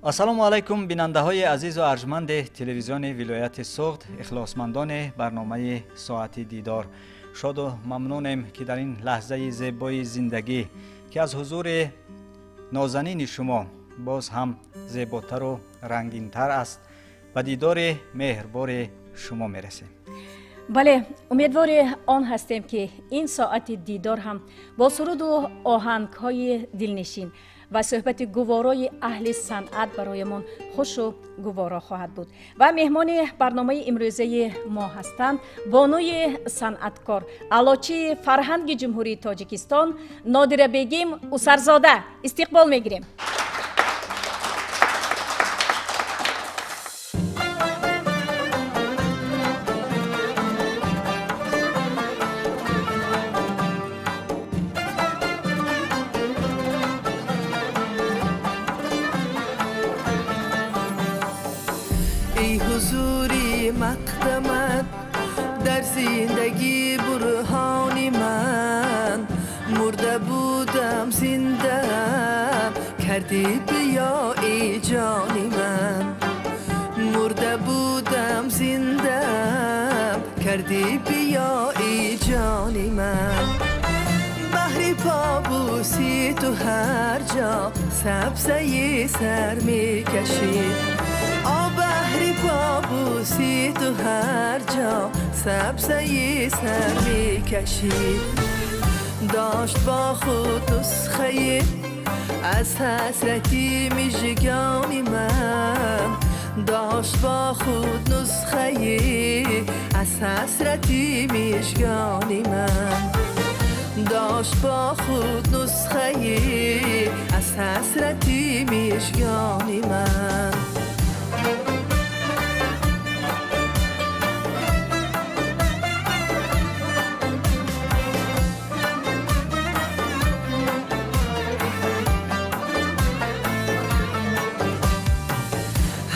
Ассалому алайкум, бинандаҳои азизу арҷманди телевизиони вилояти Суғд, ихлосмандони барномаи «Соати дидор». Шоду мамнунем, ки дар ин лаҳзаи зебои зиндагӣ, ки аз ҳузури нозанини шумо боз ҳам зеботару рангинтар аст, ба дидори меҳрбори шумо мерасем. Бале, умедвори он ҳастем, ки ин соати дидор ҳам бо суруду оҳангҳои дилнишин ва суҳбати гуворои аҳли санъат бароямон хушу гуворо хоҳад буд. Ва меҳмони барномаи имрӯзаи мо ҳастанд бонуи санъаткор, аълочии фарҳанги Ҷумҳурии Тоҷикистон Нодирабегим Усарзода. Истиқбол мегирем. Эй ҳузури мақдамат дар зиндагӣ бурҳони ман, мурда будам, зиндаам кардӣ, биё, эй ҷони ман. Мурда будам, зиндаам кардӣ, биё, эй ҷони ман. Баҳри побӯсӣ ту ҳар ҷо сабзаи сар мекашид, о баҳри побӯсӣ ту ҳар ҷо сабзаи сар мекашид. Дошт бо худ нусхае аз ҳасрати мижгони ман, дошт бо худ нусхае аз ҳасрати мижгони ман, дошт бо худ нусхае аз ҳасрати мижгони ман.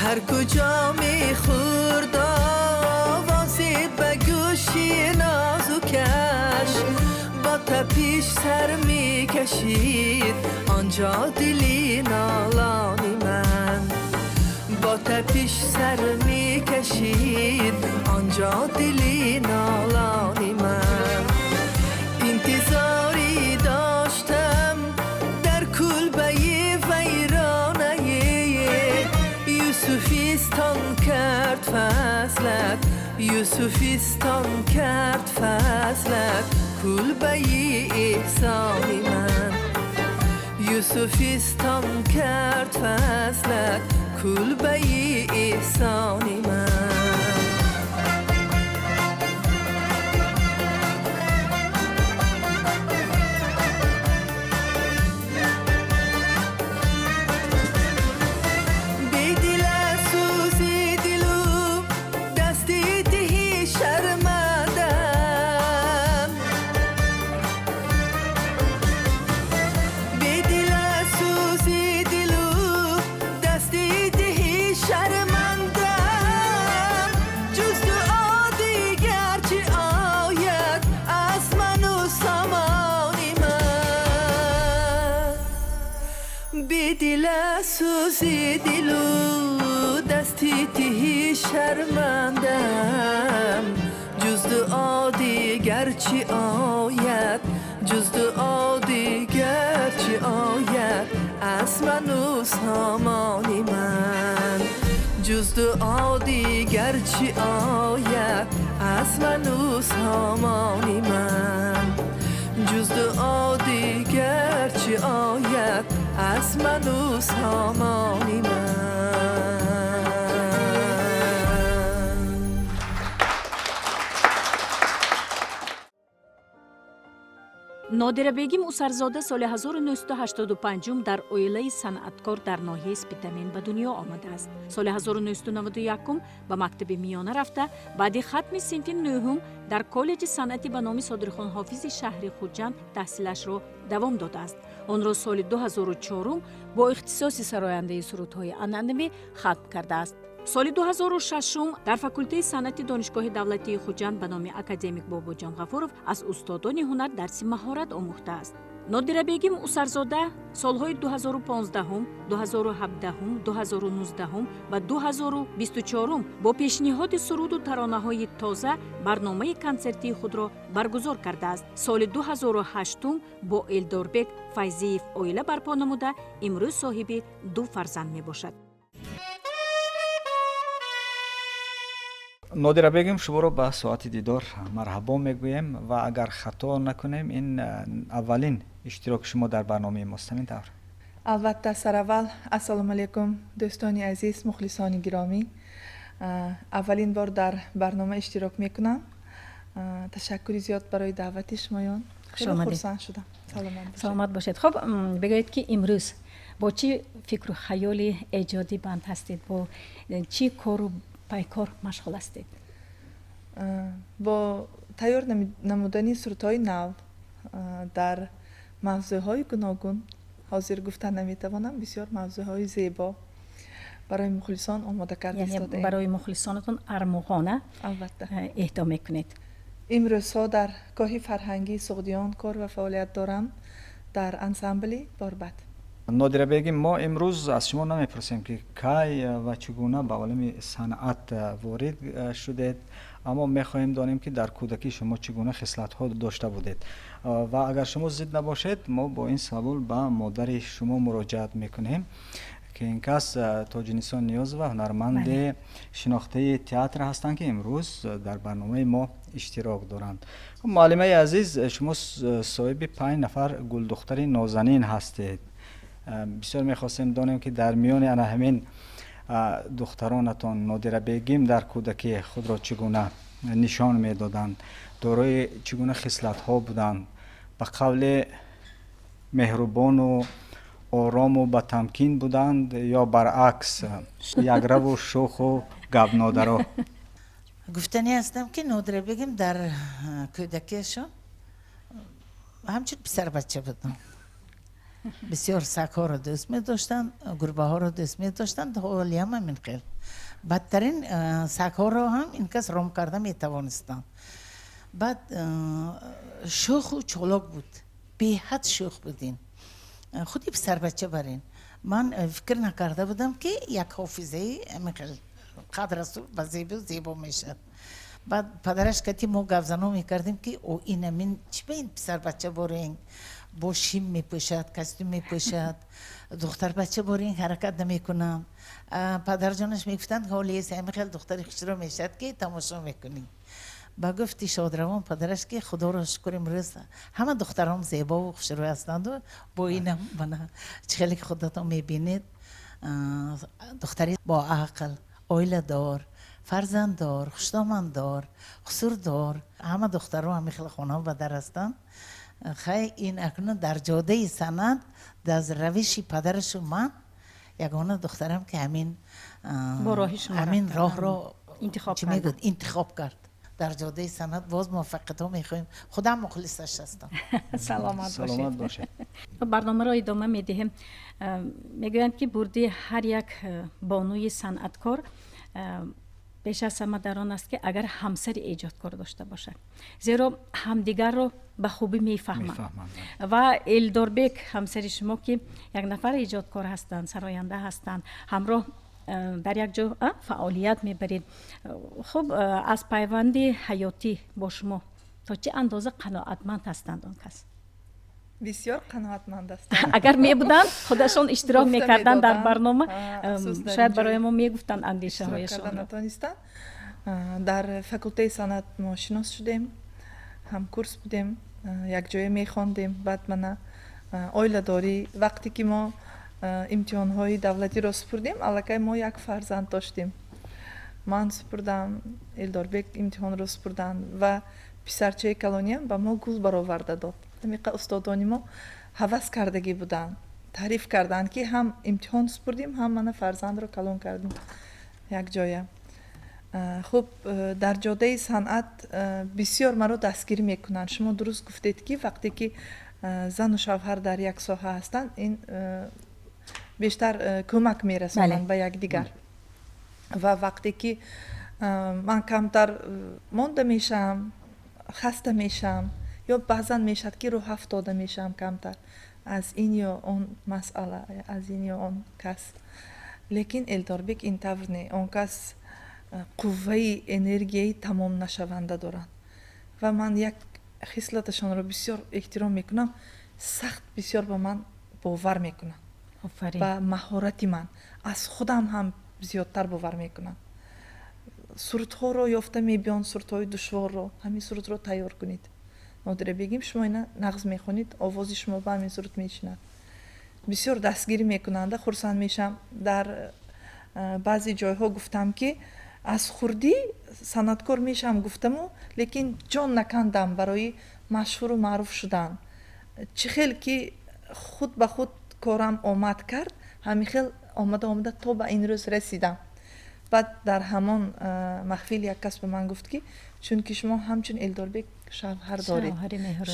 Ҳар куҷо мехӯрд овозе ба гӯши нозукаш, бо тапиш сар мекашид онҷо дили нолони ман, бо тапиш сар мекашид онҷо дили нолони ман. Интизорӣ доштам дар кулбаи вайронае, Юсуфистон кард фаслат, Юсуфистон кард фаслат кулбаи эҳсони ман, Юсуфистон кард фаслат кулбаи эҳсони ман. Бедила сӯзи дилу дасти тиҳи шармандам, бедила сӯзи дилу дасти тиҳи шармандам. Ҷуз дуо дигар чӣ ояд аз ману сомони ман? Бедила сӯзи дилу дасти тиҳи шармандам, ҷуз дуо дигар чӣ ояд, ҷуз дуо дигар чӣ ояд аз ману сомони ман? Ҷуз дуо дигар чӣ ояд аз ману сомони ман? Ҷуз дуо дигар чӣ ояд аз ману сомони ман? Нодирабегим Усарзода соли 1985 дар оилаи санъаткор дар ноҳияи Спитамен ба дунё омадааст. Соли 1991 ба мактаби миёна рафта, баъди хатми синфи нӯҳум дар коллеҷи санъатӣ ба номи Содирхон Ҳофизи шаҳри Хуҷанд таҳсилашро давом додааст. Онро соли 2004 бо ихтисоси сарояндаи сурудҳои анъанавӣ хатм кардааст. Соли 2006 дар факултети санъати Донишгоҳи давлатии Хуҷанд ба номи академик Бобоҷон Ғафуров аз устодони ҳунар дарси маҳорат омӯхтааст. Нодирабегим Усарзода солҳои 2015, 2017, 2019 ва 2024 бо пешниҳоди суруду таронаҳои тоза барномаи консертии худро баргузор кардааст. Соли 2008 бо Элдорбек Файзиев оила барпо намуда, имрӯз соҳиби ду фарзанд мебошад. Нодира бегим, шуморо ба Соати дидор марҳабо мегӯем ва агар хато накунем, ин аввалин иштироки шумо дар барномаи мост, ҳамин тавр? Албатта. Сараввал ассалому алайкум, дӯстони азиз, мухлисони гиромӣ. Аввалин бор дар барнома иштирок мекунам. Ташаккури зиёд барои даъвати шумоён, хеле хурсанд шудам. Саломат бошед. Саломат бошед. Хуб, бигӯед, ки имрӯз бо чӣ фикру хаёли эҷодӣ банд ҳастед, бо чӣ кору пайкор машғул ҳастед? Бо тайёр намудани сурудҳои нав дар мавзӯъҳои гуногун. Ҳозир гуфта наметавонам, бисёр мавзӯъҳои зебо барои мухлисон омода карда истодаем. Барои мухлисонатон армуғона. Албатта. Эҳдо мекунед. Имрӯзҳо дар Гоҳи фарҳангии Суғдиён кор ва фаъолият дорам, дар ансамбли «Борбад». Нодира бегим, мо имрӯз аз шумо намепурсем, ки кай ва чӣ гуна ба олами санъат ворид шудед, аммо мехоҳем донем, ки дар кӯдакӣ шумо чӣ гуна хислатҳо дошта будед. Ва агар шумо зид набошед, мо бо ин савол ба модари шумо муроҷиат мекунем, ки ин кас Тоҷинисо Ниёзова, ҳунарманди шинохтаи театр ҳастанд, ки имрӯз дар барномаи мо иштирок доранд. Муаллимаи азиз, шумо соҳиби панҷ нафар гулдухтари нозанин ҳастед. Бисёр мехостем донем, ки дар миёни ана ҳамин духтаронатон Нодира бегим дар кӯдакӣ худро чӣ гуна нишон медоданд, дорои чӣ гуна хислатҳо буданд, ба қавле меҳрубону орому батамкин буданд ё баръакс якраву шӯху гапнодаро? Гуфтанӣ ҳастам, ки Нодира бегим дар кӯдакиашон ҳамчун писарбача буданд. Бисёр сагҳоро дӯст медоштанд, гурбаҳоро дӯст медоштанд, ҳолиам ҳамин хел. Бадтарин сагҳоро ҳам ин кас ром карда метавонистанд. Баъд шӯху чолок буд, беҳад шӯх буд. Ин худи писарбача барин. Ман фикр накарда будам, ки як ҳофизаи ҳамин хел қадрасу ба зебу зебо мешавад. Баъд падараш кати мо гапзано мекардем, ки о, инамин чӣ ба ин писарбача борен бо шим мепӯшад, костюм мепӯшад, духтарбача борин ҳаракат намекунам. Падарҷонаш мегуфтанд, ҳолиес ҳамин хел духтари хушро мешавад, ки тамошо мекунӣ. Ба гуфти шодравон падараш, ки худоро шукр, имрӯз ҳама духтарон зебову хушрӯй ҳастанду бо инам мана чӣ хеле ки худатон мебинед, духтари боақл, оиладор, фарзанддор, хушдомандор, хусурдор. Ҳама духтаро ҳамин хел хонаҳо ба дар ҳастанд. Хай, ин акнун дар ҷодаи санъат, дар равиши падарашу ман ягона духтарам, ки ҳамин Бо роҳи шумо ҳамин рафтан. роҳро Интихоб чӣ карданд. мегӯяд, интихоб кард. Дар ҷодаи санъат боз муваффақиятҳо мехоҳем, худам мухлисаш ҳастам. Саломат Саломат бошед. бошед. Барномаро идома медиҳем. Мегӯянд, ки бурди ҳар як бонуи санъаткор беш аз ҳама дар он аст, ки агар ҳамсари эҷодкор дошта бошад, зеро ҳамдигарро ба хубӣ мефаҳманд. Мефаҳманд. Ва Элдорбек, ҳамсари шумо, ки як нафар эҷодкор ҳастанд, сароянда ҳастанд, ҳамроҳ дар як ҷо фаъолият мебаред. Хуб, аз пайванди ҳаётӣ бо шумо то чӣ андоза қаноатманд ҳастанд он кас? Бисёр қаноатманд ҳастам. Агар мебуданд, худашон иштирок Гуфта мекарданд дар медоданд. барнома. Афсӯс, дар Шояд ин ҷо барои мо мегуфтанд иштирок карда андешаҳояшонро. натонистам. Дар факултаи санъат мо шинос шудем, ҳамкурс будем, якҷоя мехондем. Баъд мана оиладорӣ. Вақте ки мо имтиҳонҳои давлатиро супурдем, аллакай мо як фарзанд доштем. Ман супурдам, Элдорбек имтиҳонро супурданд ва писарчаи калониам ба мо гул бароварда дод. Ҳамиқа устодони мо ҳавас кардагӣ буданд, таъриф карданд, ки ҳам имтиҳон супурдем, ҳам мана фарзандро калон кардем якҷоя. Хуб, дар ҷодаи санъат бисёр маро дастгирӣ мекунанд. Шумо дуруст гуфтед, ки вақте ки зану шавҳар дар як соҳа ҳастанд, ин бештар кӯмак мерасонанд ба якдигар. Ва вақте ки ман камтар монда мешавам, хаста мешавам. Ё баъзан мешавад, ки рӯҳафтода мешавам камтар аз ин ё он масъала, аз ин ё он кас, лекин Элдорбек ин тавр не. Он кас қувваи энергияи тамомнашаванда доранд ва ман як хислаташонро бисёр эҳтиром мекунам: сахт бисёр ба ман бовар мекунанд, ба маҳорати ман аз худам ҳам зиёдтар бовар мекунанд. Сурудҳоро ёфта мебиёнд, сурудҳои душворро: «Ҳамин сурудро тайёр кунед, Нодира Бегим, шумо ина нағз мехонед, овози шумо ба ҳамин суруд мешинад». Бисёр дастгирӣ мекунанда, хурсанд мешавам. Дар баъзе ҷойҳо гуфтам, ки аз хурдӣ санъаткор мешавам гуфтаму, лекин ҷон накандам барои машҳуру маъруф шудан. Чӣ хел ки худ ба худ корам омад кард, ҳамин хел омада омада то ба ин рӯз расидам. Баъд дар ҳамон маҳфил як кас ба ман гуфт, ки чунки шумо ҳамчун Элдорбек шавҳар доред,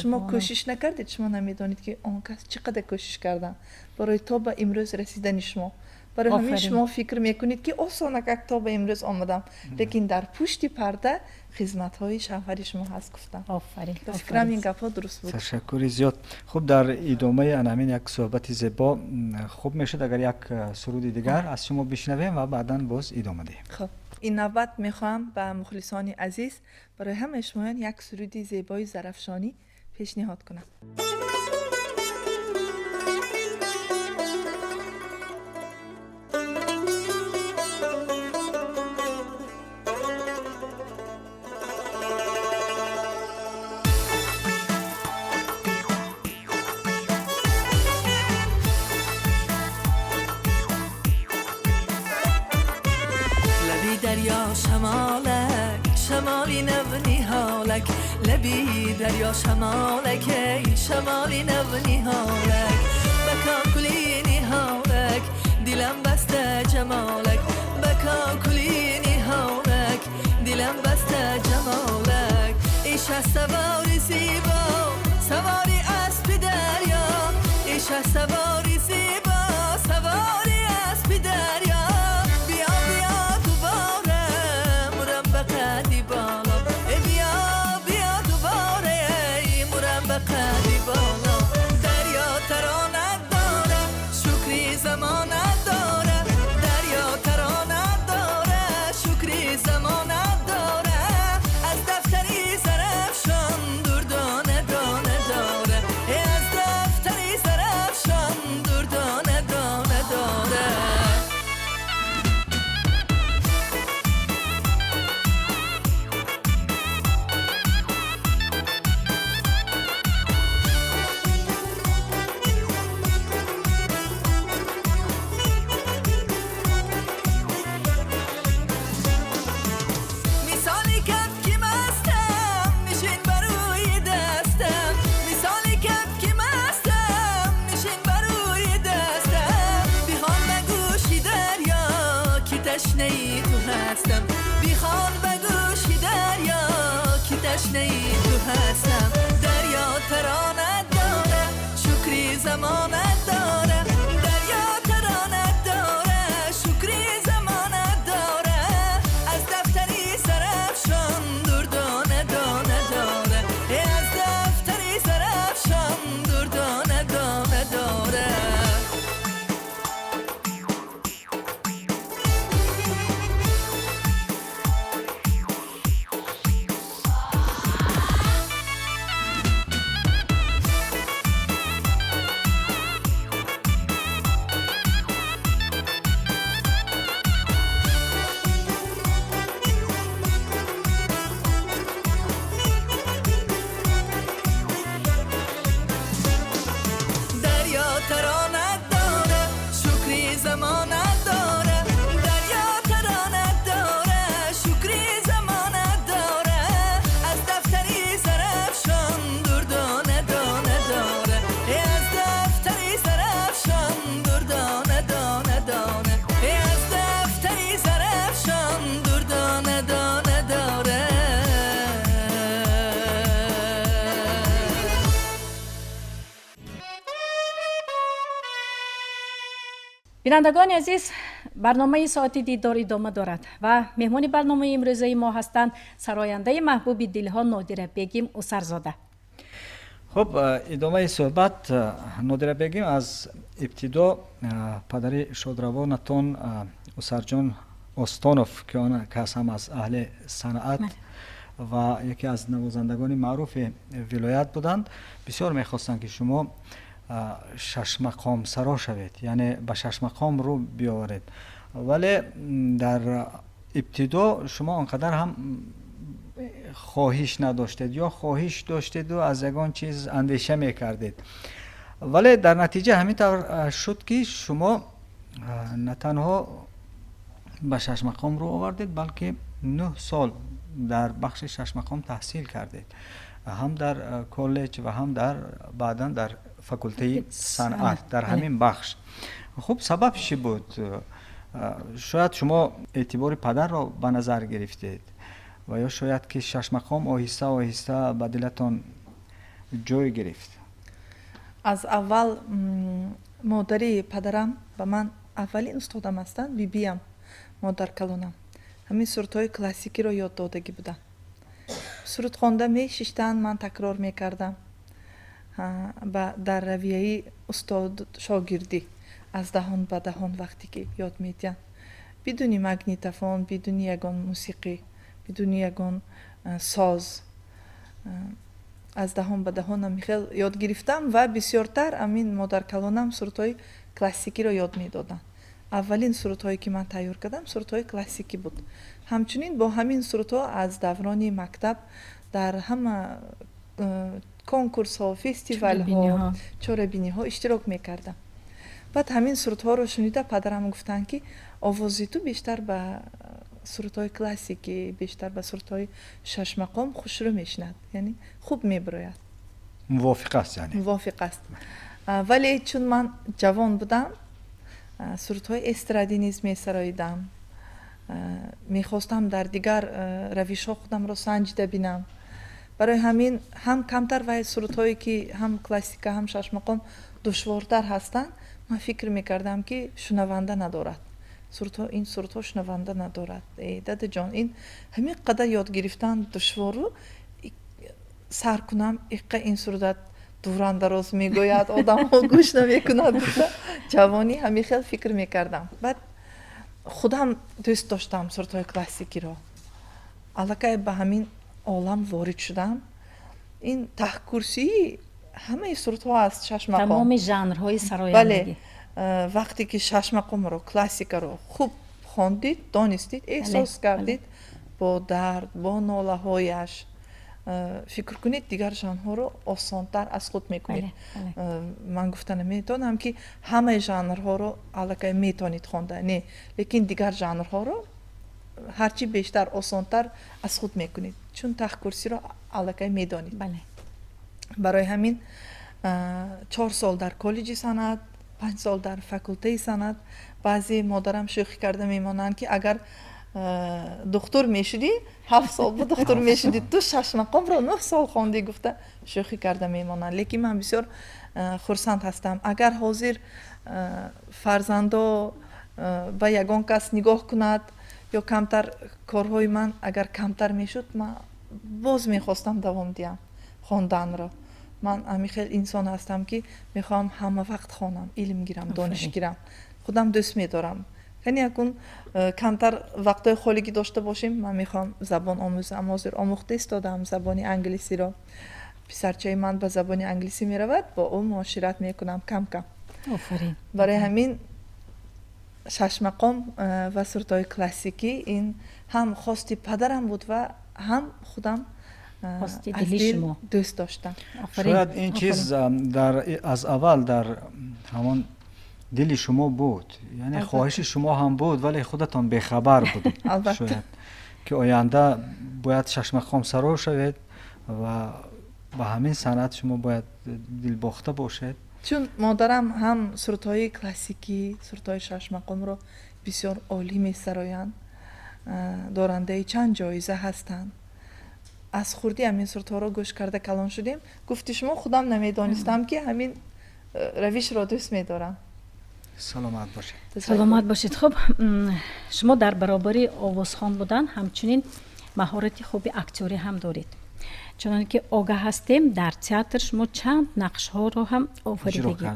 шумо кӯшиш накардед, шумо намедонед, ки он кас чӣ қадар кӯшиш карданд барои то ба имрӯз расидани шумо. Барои ҳамин шумо фикр мекунед, ки осонакак то ба имрӯз омадам, лекин дар пушти парда хизматҳои шавҳари шумо ҳаст, гуфтам. Ба фикрам, ин гапҳо дуруст буд. Ташаккури зиёд. Хуб, дар идомаи ана ҳамин як суҳбати зебо хуб мешуд, агар як суруди дигар аз шумо бишнавем ва баъдан боз идома диҳем. Хуб, ин навбат мехоҳам ба мухлисони азиз, барои ҳамаи шумоён як суруди зебои зарафшонӣ пешниҳод кунам. شمالی نو نهالک، لبی دریا شمالک، ای شمالی نو نهالک، بکاکلی نهالک، دلم بسته جمالک، بکاکلی نهالک، دلم بسته جمالک. ایش سواری زیبا، سواری اسب دریا، ایش سواری زیبا، سواری اسب دریا. بیا بیا دوباره مرم به قدی بالا، بیا بیا دوباره مرم به قدی بالا. دریا ترانه داره، شکری زمانه داره، دریا ترانه داره، شکری زمانه داره، از دفتری زرفشان دردانه دانه داره، از دفتری زرفشان دردانه دانه داره. مثالی کب که مستم، نشین بروی دستم، مثالی کب که مستم، نشین بروی دستم. بخوان به گوشی دریا که تشنه ای تو هستم، بخوان به گوشی دریا که تشنه ای تو هستم. دریا ترانه داره، شکری زمانه داره، دریا ترانه داره، شکری زمانه داره، از دفتری زرفشان دردانه دانه داره، از دفتری زرفشان دردانه دانه داره. دریا ترانه داره، شکری زمانه داره، دریا ترانه داره، شکری زمانه داره، از دفتری زرفشان دردانه دانه داره، از دفتری زرفشان دردانه دانه دانه، از دفتری زرفشان دردانه دانه داره. Бинандагони азиз, барномаи Соати дидор идома дорад ва меҳмони барномаи имрӯзаи мо ҳастанд сарояндаи маҳбуби дилҳо Нодира Бегим Усарзода. Хуб, идомаи суҳбат. Нодирабегим, аз ибтидо падари шодравонатон Усарҷон Остонов, ки он кас ҳам аз аҳли санъат ва яке аз навозандагони маъруфи вилоят буданд, бисёр мехостанд, ки шумо шашмақомсаро шавед, яъне ба шашмақом рӯ биёваред. Вале дар ибтидо шумо он қадар ҳам хоҳиш надоштед ё хоҳиш доштеду аз ягон чиз андеша мекардед. Вале дар натиҷа ҳамин тавр шуд, ки шумо на танҳо ба шашмақом рӯ овардед, балки 9 сол дар бахши шашмақом таҳсил кардед, ҳам дар коллеҷ ва ҳам дар баъдан дар факултаи санъат, дар ҳамин бахш. Хуб, сабаб чӣ буд? Шояд шумо эътибори падарро ба назар гирифтед ва ё шояд ки шашмақом оҳиста оҳиста ба дилатон ҷой гирифт? Аз аввал модари падарам ба ман аввалин устодам ҳастанд, бибиям, модаркалонам ҳамин сурудҳои классикиро ёд додагӣ буданд. Суруд хонда мешиштанд, ман такрор мекардам дар равияи устод шогирдӣ, аз даҳон ба даҳон вақте ки ёд медиҳанд, бидуни магнитофон, бидуни ягон мусиқӣ, бидуни ягон соз, аз даҳон ба даҳон ҳамин ёд гирифтам. Ва бисёртар ҳамин модаркалонам сурудҳои классикиро ёд медоданд. Аввалин сурудҳое, ки ман тайёр кардам, сурудҳои классикӣ буд. Ҳамчунин бо ҳамин сурудҳо аз даврони мактаб дар ҳама конкурсҳо, фестивалҳо, чорабиниҳо иштирок мекардам. Баъд ҳамин сурудҳоро шунида, падарам гуфтанд, ки овози ту бештар ба сурудҳои классикӣ, бештар ба сурудҳои шашмақом хушрӯ мешинад, яъне хуб мебирояд. Мувофиқ аст яъне. Мувофиқ аст. Вале чун ман ҷавон будам, сурудҳои эстрадӣ низ месароидам, мехостам дар дигар равишҳо худамро санҷида бинам. Барои ҳамин ҳам камтар вай сурудҳое, ки ҳам классика, ҳам шашмақом душвортар ҳастанд, ман фикр мекардам, ки шунаванда надорад сурудҳо, ин сурудҳо шунаванда надорад. Э, дадаҷон, ин ҳамин қадар ёд гирифтан душвору, сар кунам, иққа ин сурудат дурандароз мегӯяд, одамҳо гӯш намекунад гуфта, ҷавонӣ ҳамин хел фикр мекардам. Баъд худам дӯст доштам сурудҳои классикиро. Аллакай ба ҳамин олам ворид шудам. Ин таҳкурсии ҳамаи сурудҳо аст, шашмақом. Тамоми жанрҳои сарояндагӣ. Бале, вақте ки шашмақомро, классикаро хуб хондид, донистид, эҳсос кардид, бо дард, бо нолаҳояш, фикр кунед, дигар жанрҳоро осонтар аз худ мекунед. Ман гуфта наметавонам, ки ҳамаи жанрҳоро аллакай метавонед хонда, не, лекин дигар жанрҳоро ҳарчи бештар осонтар аз худ мекунед, чун таҳкурсиро аллакай медонед. Барои ҳамин 4 сол дар коллеҷи санъат, 5 сол дар факултаи санъат. Баъзе модарам шӯхӣ карда мемонанд, ки агар духтур мешудӣ, 7 сол бу духтур мешудӣ, ту шашмақомро 9 сол хондӣ, гуфта шӯхӣ карда мемонанд. Лекин ман бисёр хурсанд ҳастам. Агар ҳозир фарзандо ба ягон кас нигоҳ кунад ё камтар корҳои ман агар камтар мешуд, ман боз мехостам давом диҳам хонданро. Ман ҳамин хел инсон ҳастам, ки мехоҳам ҳама вақт хонам, илм гирам, дониш гирам. Худам дӯст медорам. Яъне акун камтар вақтҳои холигӣ дошта бошем, ман мехоҳам забон омӯзам. Ҳозир омӯхта истодаам забони англисиро. Писарчаи ман ба забони англисӣ меравад, бо ӯ муошират мекунам кам кам. Барои ҳамин шашмақом ва сурудҳои классикӣ ин ҳам хости падарам буд ва ҳам худам аз дил дӯст доштам. Шояд ин чиз аз аввал дар ҳамон дили шумо буд, яъне хоҳиши шумо ҳам буд, вале худатон бехабар будед шояд, ки оянда бояд шашмақомсаро шавед ва ба ҳамин санъат шумо бояд дилбохта бошед. Чун модарам ҳам сурудҳои классикӣ, сурудҳои шашмақомро бисёр олӣ месароянд, дорандаи чанд ҷоиза ҳастанд. Аз хурдӣ ҳамин сурудҳоро гӯш карда калон шудем. Гуфти шумо, худам намедонистам, ки ҳамин равишро дӯст медорам. Саломат бошед. Саломат бошед. Хуб, шумо дар баробари овозхон будан ҳамчунин маҳорати хуби актёрӣ ҳам доред. Чуноне ки огаҳ ҳастем, дар театр шумо чанд нақшҳоро ҳам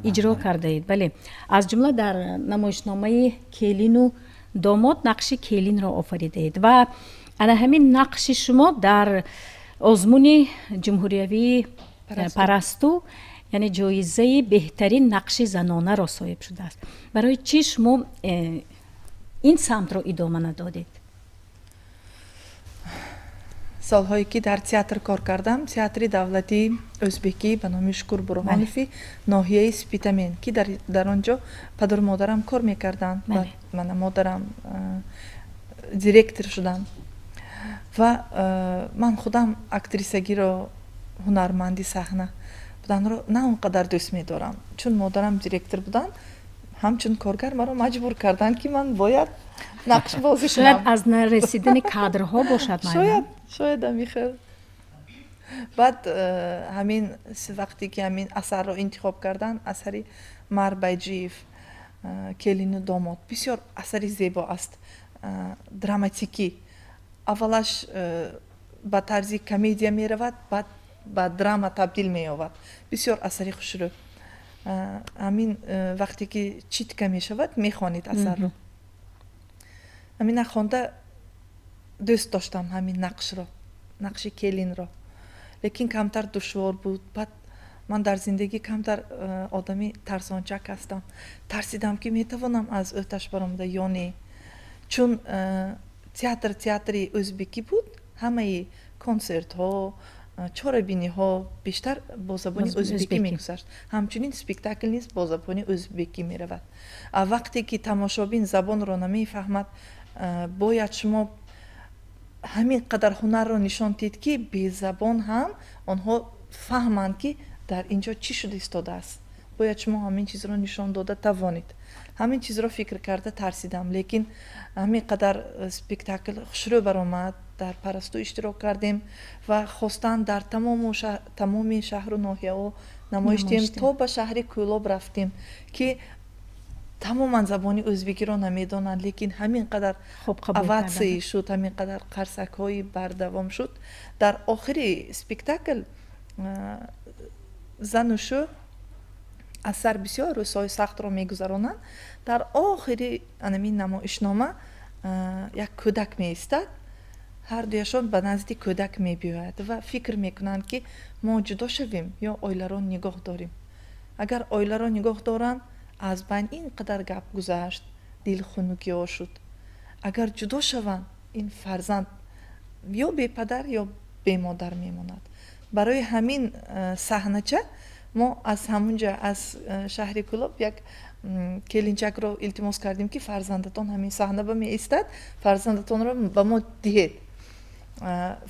иҷро кардаед. Бале, аз ҷумла дар намоишномаи «Келину домод» нақши келинро офаридаед ва ана ҳамин нақши шумо дар озмуни ҷумҳуриявии «Парасту», яъне ҷоизаи беҳтарин нақши занонаро соҳиб шудааст. Барои чӣ шумо ин самтро идома надодед? Солҳое ки дар театр кор кардам, театри давлатии ӯзбекӣ ба номи Шукур Бурҳонови ноҳияи Спитамен, ки дар он ҷо падару модарам кор мекарданд, мана модарам директор шуданд ва ман худам актрисагиро, ҳунарманди саҳна буданро на он қадар дӯст медорам. Чун модарам директор буданд, ҳамчун коргар маро маҷбур карданд, ки ман бояд нақш бозӣ кунам. Шояд аз нарасидани кадрҳо бошад? Шояд ҳамин хел. Баъд ҳамин вақте ки ҳамин асарро интихоб карданд, асари Марбайҷиев «Келину домод» бисёр асари зебо аст, драматикӣ. Аввалаш ба тарзи комедия меравад, баъд ба драма табдил меёбад. Бисёр асари хушрӯ. Ҳамин вақте ки читка мешавад, мехонед асарро. Ҳамина хонда дӯст доштам ҳамин нақшро, нақши келинро, лекин камтар душвор буд. Баъд ман дар зиндагӣ камтар одами тарсончак ҳастам. Тарсидам, ки метавонам аз ӯҳдаш баромада ё не, чун театр театри ӯзбекӣ буд, ҳамаи консертҳо, чорабиниҳо бештар бо забони ӯзбекӣ мегузашт, ҳамчунин спектакл низ бо забони ӯзбекӣ меравад. Вақте ки тамошобин забонро намефаҳмад, бояд шумо ҳамин қадар ҳунарро нишон диҳед, ки безабон ҳам онҳо фаҳманд, ки дар ин ҷо чӣ шуда истодааст. Бояд шумо ҳамин чизро нишон дода тавонед. Ҳамин чизро фикр карда тарсидам, лекин ҳамин қадар спектакл хушрӯ баромад. Дар «Парасту» иштирок кардем ва хостанд дар тамоми шаҳру ноҳияҳо намоиш диҳем. То ба шаҳри Кӯлоб рафтем, ки тамоман забони ӯзбекиро намедонанд, лекин ҳамин қадар овация шуд, ҳамин қадар қарсакҳои бардавом шуд. Дар охири спектакл зану шӯ аз сар бисёр рӯзҳои сахтро мегузаронанд. Дар охири анамин намоишнома як кӯдак меистад. Ҳардуяшон ба назди кӯдак мебиёяд ва фикр мекунанд, ки мо ҷудо шавем ё оиларо нигоҳ дорем. Агар оиларо нигоҳ доранд, аз байн ин қадар гап гузашт, дилхунукиҳо шуд. Агар ҷудо шаванд, ин фарзанд ё бепадар, ё бемодар мемонад. Барои ҳамин саҳнача мо аз ҳамунҷа, аз шаҳри Кӯлоб, як келинчакро илтимос кардем, ки фарзандатон ҳамин саҳна ба меистад, фарзандатонро ба мо диҳед.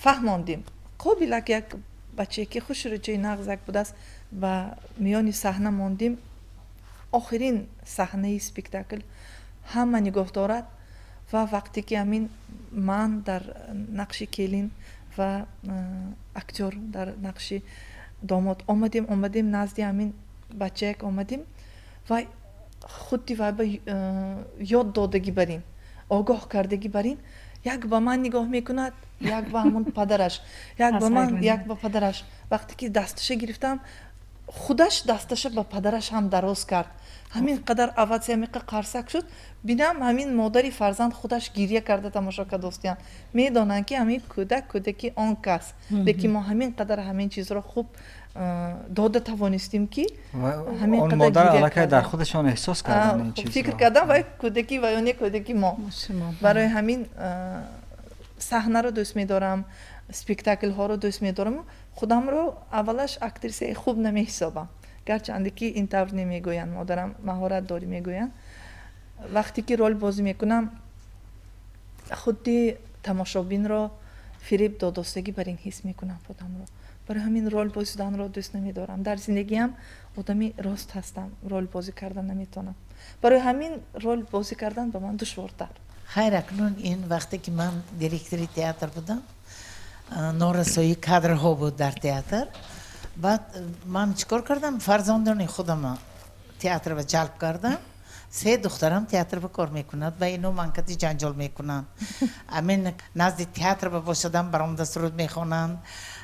Фаҳмондем. Қобилак, як бачае ки хушрӯҷаи нағзак будааст, ба миёни саҳна мондем. Охирин саҳнаи спектакл, ҳама нигоҳ дорад ва вақте ки ҳамин ман дар нақши келин ва актёр дар нақши домод омадем, назди ҳамин бачаяк омадем ва худди вай ба ёд додагӣ барин, огоҳ кардагӣ барин, як ба ман нигоҳ мекунад, як ба ҳамон падараш, як ба ман, як ба падараш. Вақте ки дасташа гирифтам, худаш дасташа ба падараш ҳам дароз кард. Ҳамин қадар овация, ҳамин қарсак шуд. Бинам, ҳамин модари фарзанд худаш гиря карда тамошо кардостиянд. Медонанд, ки ҳамин кӯдак кӯдаки он кас, лекин мо ҳамин қадар ҳамин чизро хуб дода тавонистем, ки ҳамин модар аллакай дар худашон эҳсос карданд ин чизро. Фикр кардам, вай кӯдаки ва ё не кӯдаки мо. Барои ҳамин саҳнаро дӯст медорам, спектаклҳоро дӯст медорам. Худамро аввалаш актрисаи хуб намеҳисобам, гарчанде ки ин тавр намегӯянд, модарам маҳорат дорӣ мегӯянд. Вақте ки рол бозӣ мекунам, худди тамошобинро фиреб додостагӣ бар ин ҳис мекунам худамро. Барои ҳамин рол бозиданро дӯст намедорам. Дар зиндагиам одами рост ҳастам, рол бозӣ кардан наметавонам. Барои ҳамин рол бозӣ кардан ба ман душвортар. Хайр, акнун ин вақте ки ман директори театр будам, норасоии кадрҳо буд дар театр. Баъд ман чӣ кор кардам? Фарзандони худама театр ба ҷалб кардам. Се духтарам театр ба кор мекунад ва ино ман кати ҷанҷол мекунанд. Амин назди театр ба бошадам, баромада суруд мехонанд.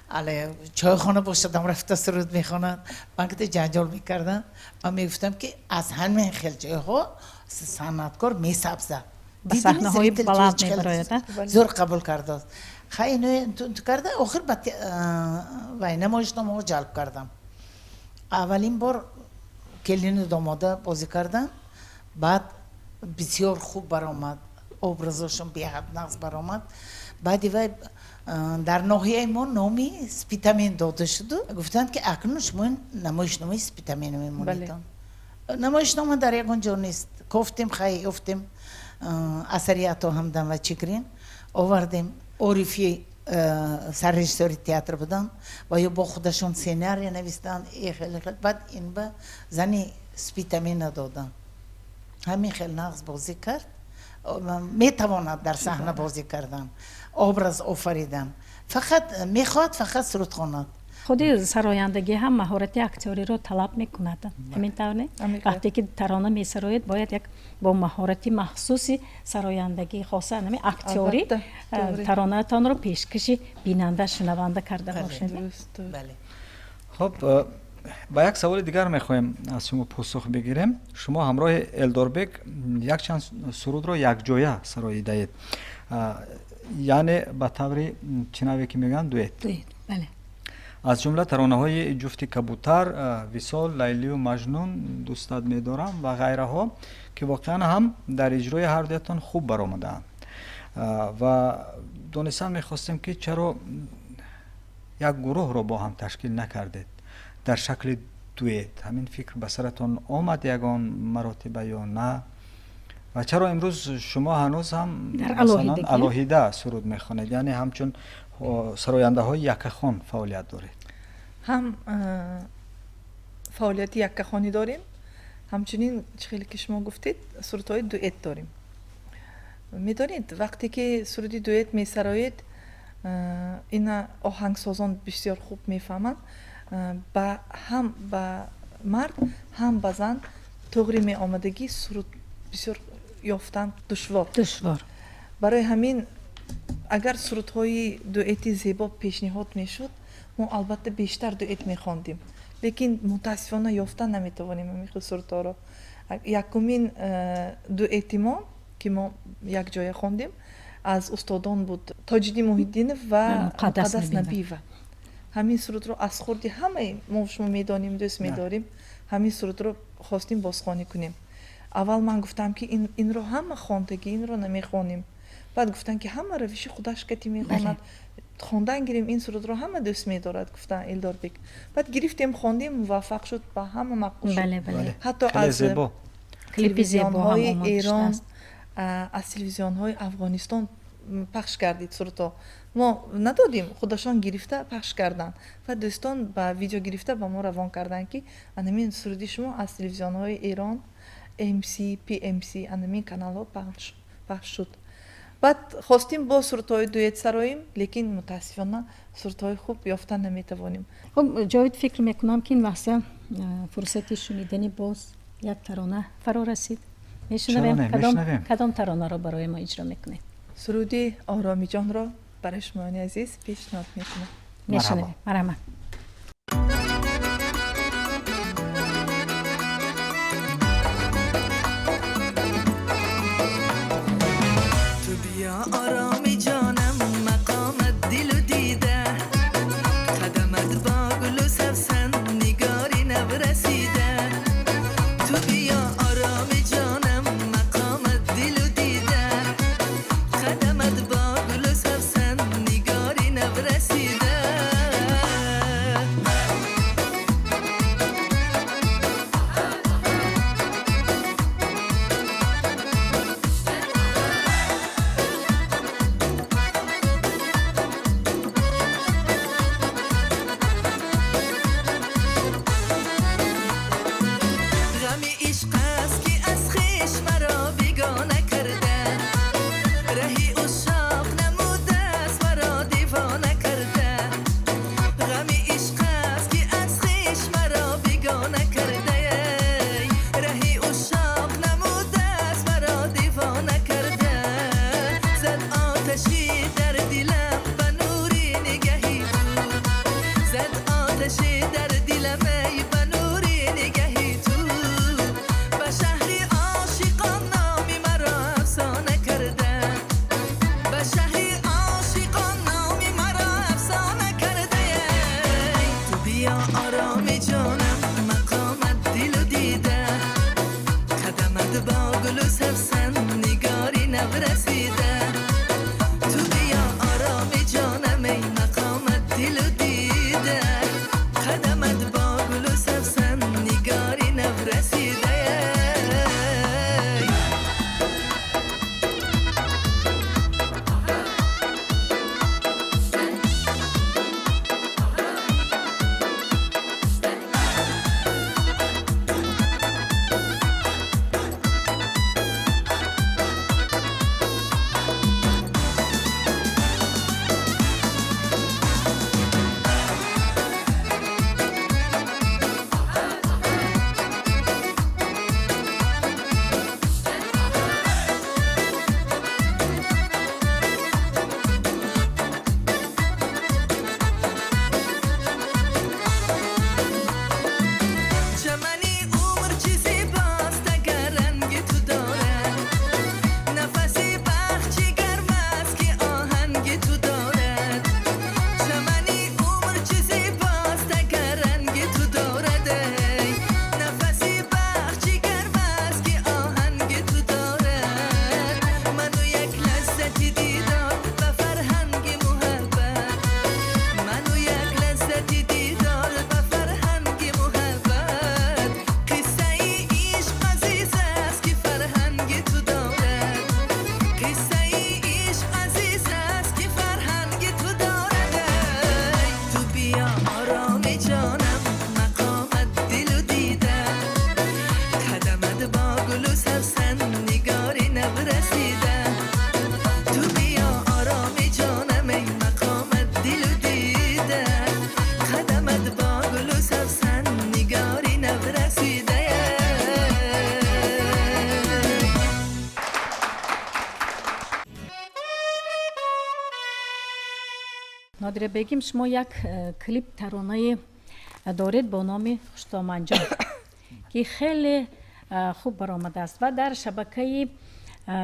Але чойхона бошадам рафта суруд мехонад. Ман ки ҷанҷол мекардам, ман мегуфтам, ки аз ҳамин хел ҷойҳо санъаткор месабзад. Ба саҳнаҳои баланд мебарояд. Зӯр қабул кардааст. Хай, ино карда, охир ба вай намоишномаҳо ҷалб кардам. Аввалин бор келину домода бозӣ кардам, баъд бисёр хуб баромад, образошон беҳад нағз баромад. Баъди вай дар ноҳияи мо номи Спитамен дода шуду гуфтанд, ки акнун шумо намоишномаи Спитамено мемонедон. Намоишнома дар ягон ҷо нест. Кофтем, хай, ёфтем асари Ато Ҳамдам ва Чикрин, овардем. Орифи саррежиссёри театр буданд ва ё бо худашон сценария навистанд. Хеле хел баъд ин ба зани Спитамена доданд. Ҳамин хел нағз бозӣ кард. Метавонад дар саҳна бозӣ кардан, образ офаридан, фақат мехоҳад фақат суруд хонад. Худи сарояндагӣ ҳам маҳорати актёриро талаб мекунад, ҳамин тавр не? Вақте ки тарона месароед, бояд як бо маҳорати махсуси сарояндагӣ, хоса ҳамин актёрӣ, таронаатонро пешкаши бинанда, шунаванда карда бошед. Хуб, ба як саволи дигар мехоҳем аз шумо посух бигирем. Шумо ҳамроҳи Элдорбек якчанд сурудро якҷоя сароидаед, яъне ба таври чӣ наве ки мегӯянд, дуэт. Аз ҷумла таронаҳои Ҷуфти кабутар, Висол, Лайлию Маҷнун, Дӯстат медорам ва ғайраҳо, ки воқеан ҳам дар иҷрои ҳардуятон хуб баромадаанд. Ва донистан мехостем, ки чаро як гурӯҳро бо ҳам ташкил накардед дар шакли дуэт? Ҳамин фикр ба саратон омад ягон маротиба ё на? Ва чаро имрӯз шумо ҳанӯз ҳам алоҳида суруд мехонед, яъне ҳамчун сарояндаҳои яккахон фаъолият доред? Ҳам фаъолияти яккахонӣ дорем, ҳамчунин, чӣ хеле ки шумо гуфтед, сурудҳои дуэт дорем. Медонед, вақте ки суруди дуэт месароед, ина оҳангсозон бисёр хуб мефаҳманд, ба ҳам ба мард, ҳам ба зан туғри меомадагӣ суруд бисёр ёфтан душвор. Душвор. Барои ҳамин, агар сурудҳои дуэти зебо пешниҳод мешуд, мо албатта бештар дуэт мехондем, лекин мутаассифона ёфта наметавонем ҳамин хел сурудҳоро. Якумин дуэти мо, ки мо якҷоя хондем, аз устодон буд, Тоҷиддин Муҳиддинов ва Муқаддас Набиева. Ҳамин сурудро аз хурди ҳамаи мо шумо медонем, дӯст медорем. Ҳамин сурудро хостем бозхонӣ кунем. Аввал ман гуфтам, ки инро ҳама хондагӣ, инро намехонем. Баъд гуфтанд, ки ҳама равиши худаш кати мехонад, хондан гирем, ин сурудро ҳама дӯст медорад, гуфтан Элдорбек. Баъд гирифтем, хондем, муваффақ шуд, ба ҳама маъқул шуд. Ҳатто аз телевизионҳои Эрон, аз телевизионҳои Афғонистон пахш кардид сурудҳо. Мо надодем, худашон гирифта пахш карданд ва дӯстон ба видео гирифта ба мо равон карданд, ки анамин суруди шумо аз телевизионҳои Эрон, МС, ПМС, анамин каналҳо пахш шуд. Баъд хостем бо сурудҳои дуэт сароем, лекин мутаассифона сурудҳои хуб ёфта наметавонем. Хуб, Ҷовид, фикр мекунам, ки ин лаҳза фурсати шунидани боз як тарона фаро расид. Мешунавем. Кадом таронаро барои мо иҷро мекунед? Суруди Оромиҷонро барои шумоёни азиз пешниҳод мекунам. Мешунавем, марҳамат. Ту биё, ороми ҷонам, мақомат дилу дида, қадамат бо гулу савсан, нигори наврасида. Ту биё, ороми ҷонам, мақомат дилу дида, қадамат бо гулу савсан, нигори наврасида. Нодира Бегим, шумо як клип таронае доред бо номи «Хуштоманҷон», ки хеле хуб баромадааст ва дар шабакаи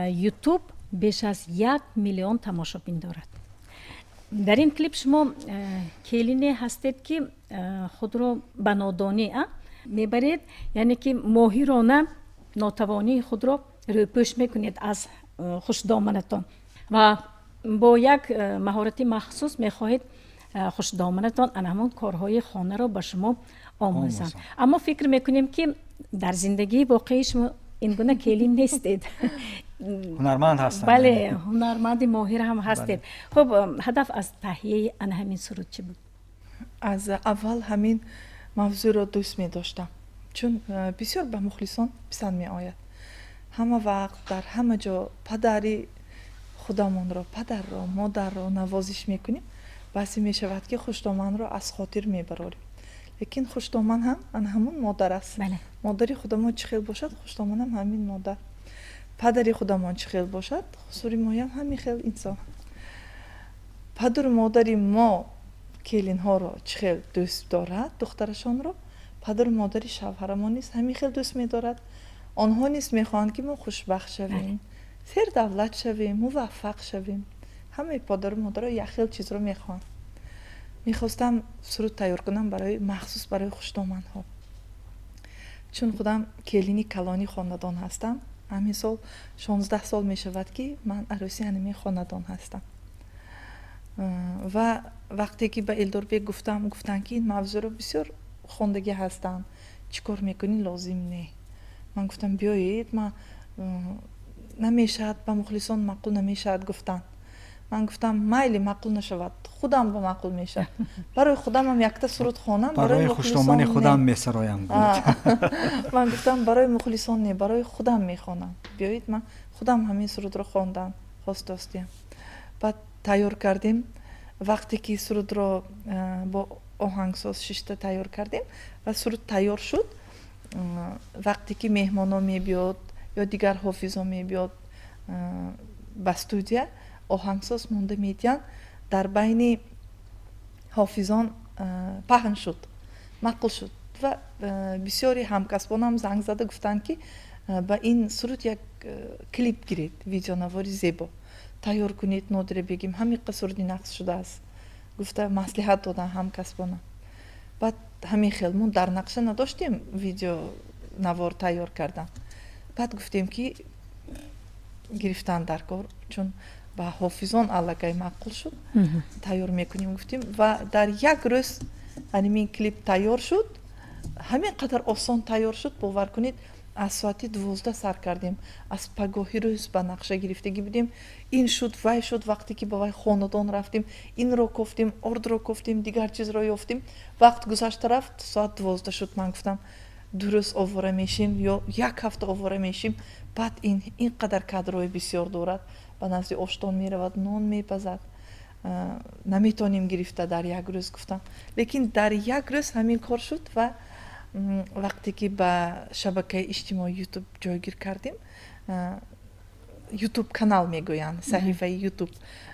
Ютуб беш аз 1 миллион тамошобин дорад. Дар ин клип шумо келине ҳастед, ки худро ба нодонӣ мебаред, яъне ки моҳирона нотавонии худро рӯпӯш мекунед аз хушдоманатон ва бо як маҳорати махсус мехоҳед хушдоманатон ана ҳамон корҳои хонаро ба шумо омӯзанд. Аммо фикр мекунем, ки дар зиндагии воқеӣ шумо ин гуна келин нестед. Ҳунарманд ҳастанд. Бале, ҳунарманди моҳир ҳам ҳастед. Хуб, ҳадаф аз таҳияи ана ҳамин суруд чӣ буд? Аз аввал ҳамин мавзӯъро дӯст медоштам, чун бисёр ба мухлисон писанд меояд. Ҳама вақт дар ҳама ҷо падари худамонро, падарро, модарро навозиш мекунем. Баъзе мешавад, ки хушдоманро аз хотир мебарорем, лекин хушдоман ҳам ана ҳамон модар аст. Модари худамон чӣ хел бошад, хушдоманам ҳамин модар. Падари худамон чӣ хел бошад, хусури моям ҳамин хел инсон. Падару модари мо келинҳоро чӣ хел дӯст дорад, духтарашонро, падару модари шавҳарамон низ ҳамин хел дӯст медорад. Онҳо низ мехоҳанд, ки мо хушбахт шавем, сердавлат шавем, муваффақ шавем. Ҳамаи падару модаро як хел чизро мехоҳанд. Мехостам суруд тайёр кунам барои махсус барои хушдоманҳо, чун худам келини калони хонадон ҳастам. Ҳамин сол 16 сол мешавад, ки ман арӯси ҳамин хонадон ҳастам. Ва вақте ки ба Элдорбек гуфтам, гуфтанд, ки ин мавзӯъро бисёр хондагӣ ҳастанд, чӣ кор мекунӣ, лозим не. Ман гуфтам, биёед, ман намешавад, ба мухлисон маъқул намешавад, гуфтанд. Ман гуфтам, майли, маъқул нашавад, худам ба маъқул мешавад. Барои худамам якта суруд хонам. Барои хушдомани худам месароям. Ман гуфтам, барои мухлисон не, барои худам мехонам. Биёед, ман худам ҳамин сурудро хондан хостостиям. Баъд тайёр кардем. Вақте ки сурудро бо оҳангсоз шишта тайёр кардем ва суруд тайёр шуд, вақте ки меҳмоно мебиёд ё дигар ҳофизо мебиёд ба студия, оҳангсоз монда медиҳанд. Дар байни ҳофизон паҳн шуд, маъқул шуд ва бисёри ҳамкасбонам занг зада гуфтанд, ки ба ин суруд як клип гиред, видеонавори зебо тайёр кунед, Нодира Бегим, ҳамиқа суруди нағз шудааст, гуфта маслиҳат доданд ҳамкасбонам. Баъд ҳамин хел мо дар нақша надоштем видеонавор тайёр кардан. Баъд гуфтем, ки гирифтан дар кор, чун ба ҳофизон аллакай маъқул шуд, тайёр мекунем, гуфтем. Ва дар як рӯз ҳамин клип тайёр шуд. Ҳамин қадар осон тайёр шуд, бовар кунед. Аз соати 12 сар кардем, аз пагоҳи рӯз ба нақша гирифтагӣ будем. Ин шуд, вай шуд. Вақте ки ба вай хонадон рафтем, инро кофтем, ордро кофтем, дигар чизро ёфтем, вақт гузашта рафт, соат 12 шуд. Ман гуфтам, 2 рӯз овора мешим ё як ҳафта овора мешим. Баъд ин қадар кадрҳои бисёр дорад, ба назди оштон меравад, нон мепазад, наметонем гирифта дар як рӯз, гуфтам. Лекин дар як рӯз ҳамин кор шуд. Ва вақте ки ба шабакаи иҷтимоии Ютуб ҷойгир кардем, Ютуб канал мегӯянд, саҳифаи Ютуб,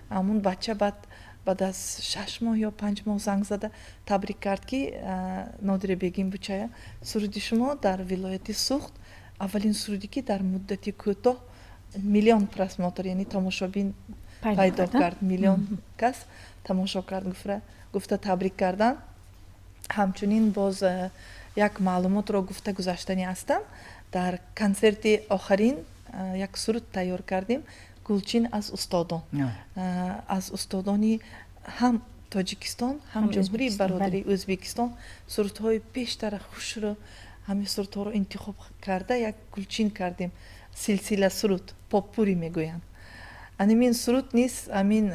ҳамун бача баъд аз 6 моҳ ё 5 моҳ занг зада табрик кард, ки Нодира Бегим бучая, суруди шумо дар вилояти Суғд аввалин суруде, ки дар муддати кӯтоҳ миллион просмотр, яъне тамошобин пайдо кард, миллион кас тамошо кард, гуфта табрик кардан. Ҳамчунин боз як маълумотро гуфта гузаштанӣ ҳастам. Дар консерти охарин як суруд тайёр кардем, гулчин аз устодон, аз устодони ҳам Тоҷикистон, ҳам Ҷумҳурии бародари Ӯзбекистон сурудҳои пештара хушро, ҳамин сурудҳоро интихоб карда, як гулчин кардем, силсила суруд, попурри мегӯянд. Анамин суруд низ ҳамин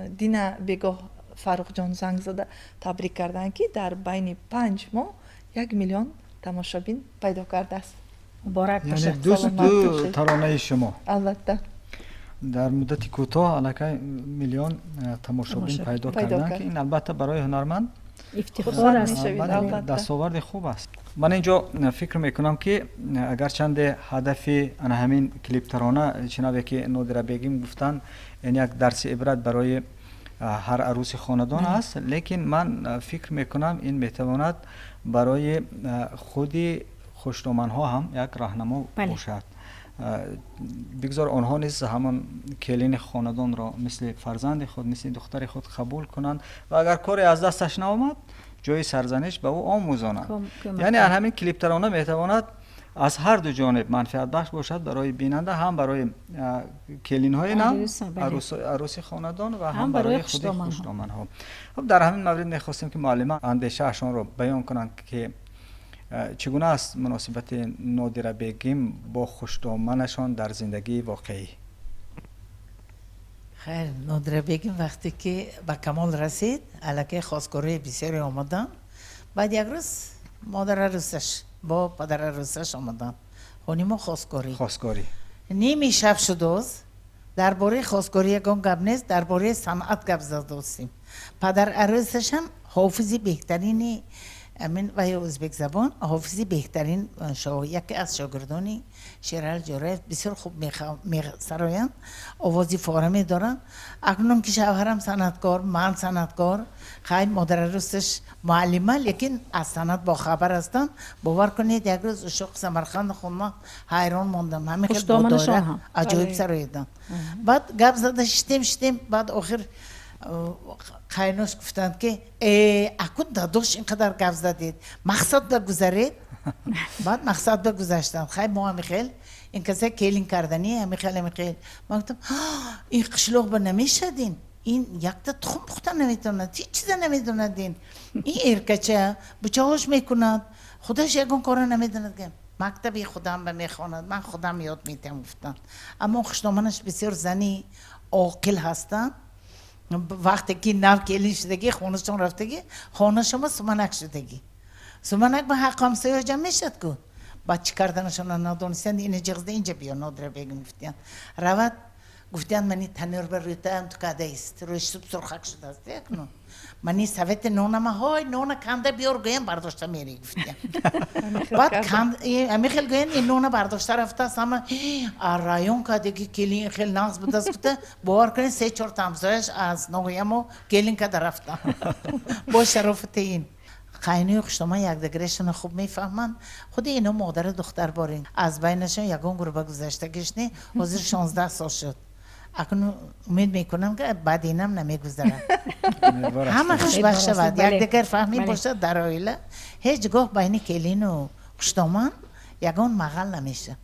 дина бегоҳ Фаррухҷон занг зада табрик карданд, ки дар байни 5 моҳ 1 миллион тамошобин пайдо кардааст. Муборак бошад. Ду таронаи шумо Албатта. дар муддати кӯтоҳ аллакай миллион тамошобин пайдо карданд, ки ин албатта барои ҳунарманд ифтихор аст. Дастоварди хуб аст. Ман инҷо фикр мекунам, ки агарчанде ҳадафи ана ҳамин клиптарона, чунаве ки Нодира Бегим гуфтанд, ин як дарси ибрат барои ҳар арӯси хонадон аст, лекин ман фикр мекунам, ин метавонад барои худи хушдоманҳо ҳам як раҳнамо бошад. Бигзор онҳо низ ҳамон келини хонадонро мисли фарзанди худ, мисли духтари худ қабул кунанд ва агар коре аз дасташ наомад, ҷои сарзаниш ба ӯ омӯзонанд. Яъне ҳамин клиптарона метавонад аз ҳар ду ҷониб манфиатбахш бошад, барои бинанда, ҳам барои келинҳои нав, арӯси хонадон, ва ҳам барои худи хушдоманҳо. Хуб, дар ҳамин маврид мехостем, ки муаллима андешаашонро баён кунанд, ки чӣ гуна аст муносибати Нодира бегим бо хушдоманашон дар зиндагии воқеӣ. Хайр, Нодира бегим вақте ки ба камол расид, аллакай хостгории бисёре омаданд. Баъд як рӯз модар арӯсаш бо падар арӯсаш омаданд хони мо хостгорӣ. Хостгорӣ. Ними шаб шудоз, дар бораи хостгорӣ ягон гап нест, дар бораи санъат гап задостем. Падар арӯсашам ҳофизи беҳтарини амин вай ӯзбекзабон, ҳофизи беҳтарин, яке аз шогирдони Шерали Ҷӯраев, бисёр хуб месароянд, овози фораме доранд. Акнун ки шавҳарам санъаткор, ман санъаткор, хай, модарарӯсаш муаллима, лекин аз санъат бохабар ҳастанд. Бовар кунед, як рӯз Ушоқ Самарқанд хонма, ҳайрон мондам, ҳамин хел бо доира аҷоиб сароиданд. Баъд гап зада шитем, шитем, баъд охир қайнош гуфтанд, ки э, акун дадош ин қадар гап задед, мақсад ба гузаред. Баъд мақсад ба гузаштанд. Хай, мо ҳамихел ин каса келин карданӣ, ҳамихел, ҳамихел. Ман гуфтам, ин қишлоқ ба намешад, ин якта тухм пухта наметавонад, ҳеҷ чиза намедонад, ин эркача бучаҳош мекунад, худаш ягон кора намедонад. Мактаби худам ба мехонад, ман худам ёд медиҳам, гуфтанд. Аммо хушдоманаш бисёр зани оқил ҳастанд. Вақте ки нав келин шудагӣ, хонашон рафтагӣ, хона шумо суманак шудагӣ, суманак ба ҳақ ҳамсоя ҷамъ мешад ку. Баъд чӣ карданашона надонистанд. Ина ҷиғзда, инҷа биё, Нодира бегим, гуфтиянд. Равад, гуфтиянд, мани танӯр ба рӯтаам ту кадаист, рӯи суб сурхак шудааст якнун. Мани совети нонама, ҳой, нона канда биёр, гӯям, бардошта мери, гуфтиянд. Баъд ҳамин хел гӯянд, ин нона бардошта рафтааст. Ҳама район кадеги келин хел нағз будааст, гуфта. Бовар кунед, се чорта ҳамсояш аз ноҳиямо келин када рафтам бо шарофати ин. Қайною хуштоман якдигарашонро хуб мефаҳманд. Худи ино модару духтар борин, аз байнашон ягон гурба гузаштагиш не. Ҳозир 16 сол шуд. Акнун умед мекунам, ки баъд инам намегузарад, ҳама хушбахт шавад, якдигар фаҳмӣ бошад дар оила. Ҳеҷ гоҳ байни келину хуштоман ягон мағал намешавад.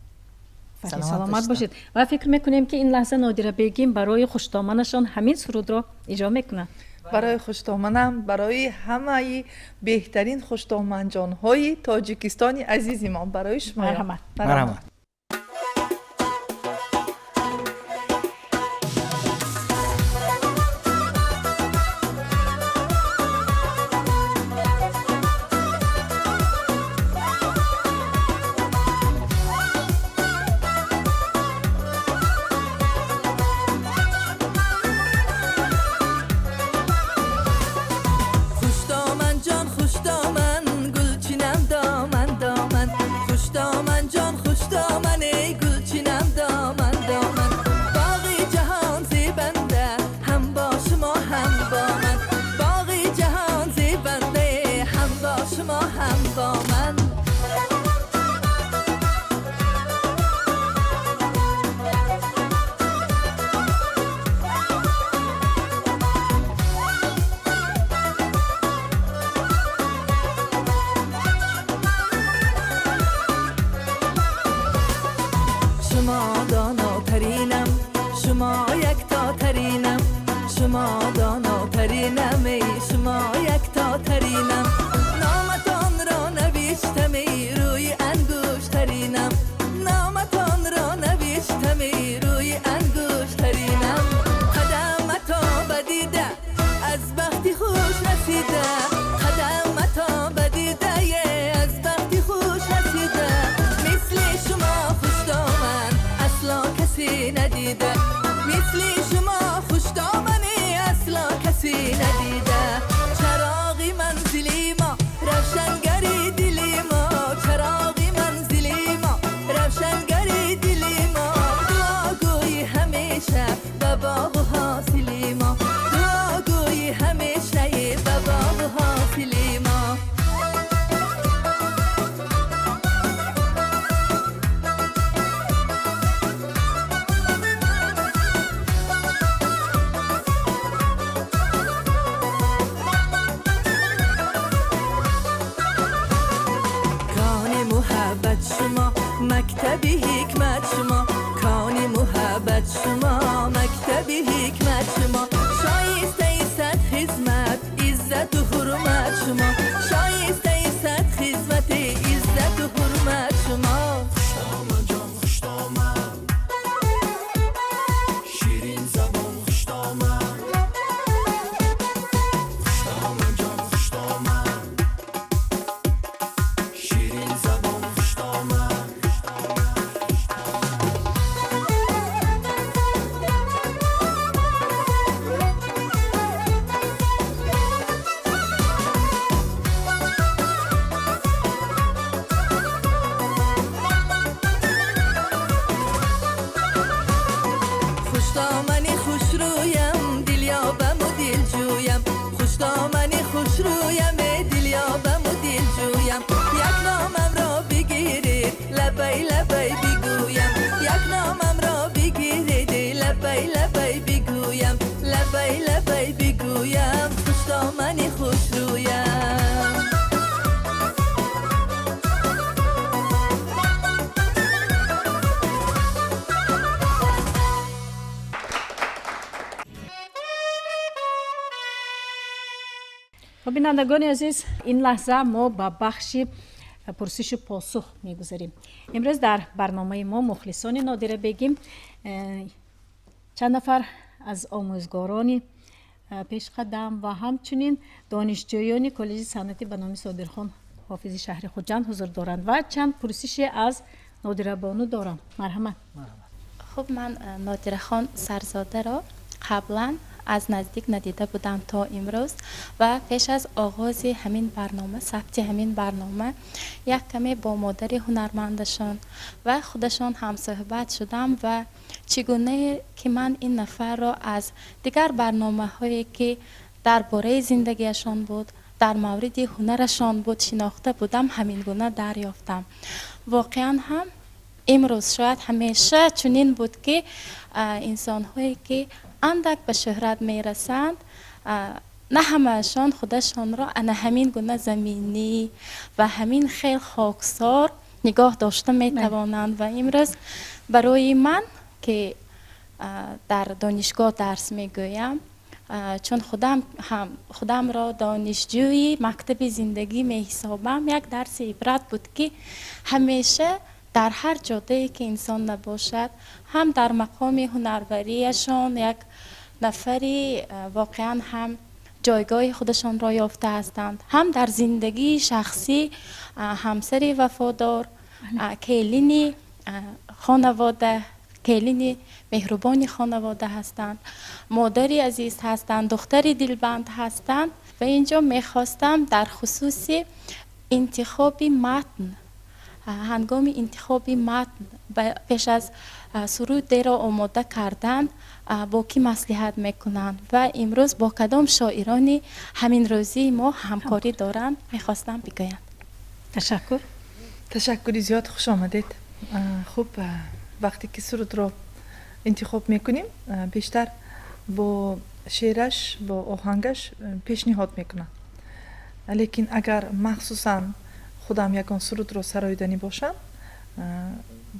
Саломат бошед. Ва фикр мекунем, ки ин лаҳза Нодира бегим барои хуштоманашон ҳамин сурудро иҷро мекунад. Барои хуштоманам, барои ҳамаи беҳтарин хуштоманҷонҳои Тоҷикистони азизи мо, барои шумо. Марҳамат. Марҳамат. Хушдоман ҷон, хушдоман, гулчинам доман доман. Хушдоман ҷон, хушдоман, эй гулчинам доман доман. Боғи ҷаҳон зебанда ҳам бо шумо, ҳам бо ман. Боғи ҷаҳон зебанда ҳам бо шумо, ҳам бо ман. Шумо донотаринам, шумо яктотаринам, шумо донотаринам, эй шумо яктотаринам. Номатонро навиштам, эй рӯи ангуштаринам, номатонро навиштам, эй рӯи ангуштаринам. Қадаматон ба дида аз бахти хуш расида, қадаматон ба дидае аз бахти хуш расида. Мисли шумо хушдоман асло касе надида, мисли шумо хушдомане асло касе надида. Чароғи манзили мо, равшангари дили мо, чароғи манзили мо, равшангари дили мо. Дуогӯи ҳамеша ба боғу ҳосили мо, дуогӯи. Шумо, мактаби ҳикмат шумо, шоистаи сад хизмат, иззату ҳурмат шумо, шоистаи сад хизмат, иззату ҳурмат шумо. Хуштоман хуштоман, ширин забон хуштоман, хуштоман ҷон хуштоман, ширин забон хуштоман. Хуштомани хушрӯям, дилёбаму дилҷӯям, хуштомани хушрӯям, дилёбаму дилҷӯям, як номамро бигиред, лабай лабай бигӯям, як номамро бигиред, лабай лабай бигӯям, лабай лабай бигӯям, хуштомани хушрӯям. Хуб, бинандагони азиз, ин лаҳза мо ба бахши пурсишу посух мегузарем. Имрӯз дар барномаи мо мухлисони Нодира Бегим, чанд нафар аз омӯзгорони пешқадам ва ҳамчунин донишҷӯёни коллеҷи санъатӣ ба номи Содирхон Ҳофизи шаҳри Хуҷанд ҳузур доранд ва чанд пурсише аз Нодирабону дорам. Марҳамат. Хуб, ман Нодирахон Сарзодаро қаблан аз наздик надида будам то имрӯз ва пеш аз оғози ҳамин барнома, сабти ҳамин барнома, як каме бо модари ҳунармандашон ва худашон ҳамсӯҳбат шудам ва чӣ гунае ки ман ин нафарро аз дигар барномаҳое, ки дар бораи зиндагиашон буд, дар мавриди ҳунарашон буд, шинохта будам, ҳамин гуна дарёфтам. Воқеан ҳам имрӯз, шояд ҳамеша чунин буд, ки инсонҳое, ки андак ба шӯҳрат мерасанд, на ҳамаашон худашонро ана ҳамин гуна заминӣ ва ҳамин хел хоксор нигоҳ дошта метавонанд. Ва имрӯз барои ман, ки дар донишгоҳ дарс мегӯям, чун худам ҳам худамро донишҷӯи мактаби зиндагӣ меҳисобам, як дарси ибрат буд, ки ҳамеша дар ҳар ҷодае ки инсон набошад, ҳам дар мақоми ҳунарварияшон як нафари воқеан ҳам ҷойгоҳи худашонро ёфта ҳастанд, ҳам дар зиндагии шахсӣ ҳамсари вафодор, келини хонавода, келини меҳрубони хонавода ҳастанд, модари азиз ҳастанд, духтари дилбанд ҳастанд. Ва инҷо мехостам дар хусуси интихоби матн, ҳангоми интихоби матн, пеш аз сурудеро омода кардан, бо кӣ маслиҳат мекунанд ва имрӯз бо кадом шоирони ҳамин рӯзии мо ҳамкорӣ доранд, мехостам бигӯянд. Ташаккур. Ташаккури зиёд, хуш омадед. Хуб, вақте ки сурудро интихоб мекунем, бештар бо шеъраш, бо оҳангаш пешниҳод мекунам, лекин агар махсусан худам ягон сурудро сароиданӣ бошам,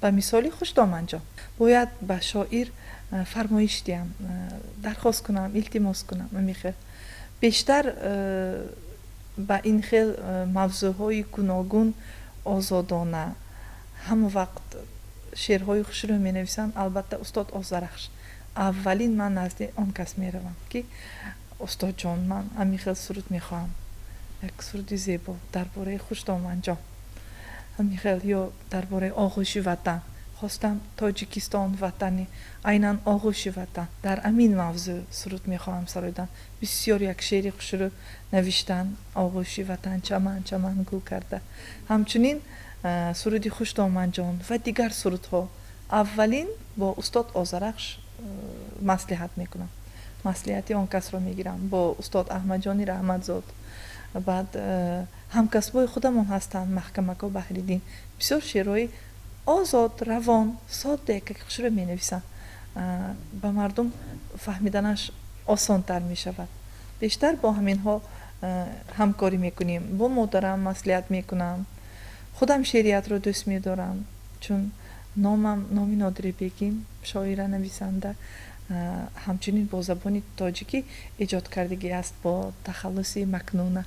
ба мисоли «Хушдоманҷон», бояд ба шоир фармоиш диҳам, дархост кунам, илтимос кунам. Ҳамин бештар ба ин хел мавзӯъҳои гуногун озодона ҳама вақт шеърҳои хушрӯ менависанд, албатта, устод Озарахш. Аввалин ман назди он кас меравам, ки устодҷон, ман ҳамин хел суруд мехоҳам, як суруди зебо дар бораи Хушдоманҷон, ҳамин хел, ё дар бораи оғӯши ватан хостам, Тоҷикистон ватани айнан оғӯши ватан, дар ҳамин мавзӯъ суруд мехоҳам сароидан. Бисёр як шеъри хушрӯ навиштан: «Оғӯши ватан, чаман чаман гул карда». Ҳамчунин суруди «Хушдоманҷон» ва дигар сурудҳо аввалин бо устод Озарахш маслиҳат мекунам, маслиҳати он касро мегирам, бо устод Аҳмадҷони Раҳматзод. Баъд ҳамкасбои худамон ҳастанд, Маҳкамако Баҳриддин, бисёр шеърҳои озод, равон, содда, ки хушрӯ менависанд, ба мардум фаҳмиданаш осонтар мешавад. Бештар бо ҳаминҳо ҳамкорӣ мекунем. Бо модарам маслиҳат мекунам. Худам шеъриятро дӯст медорам, чун Номам номи Нодирабегим, шоира, нависанда, ҳамчунин бо забони тоҷикӣ эҷод кардагӣ аст бо тахаллуси Макнуна.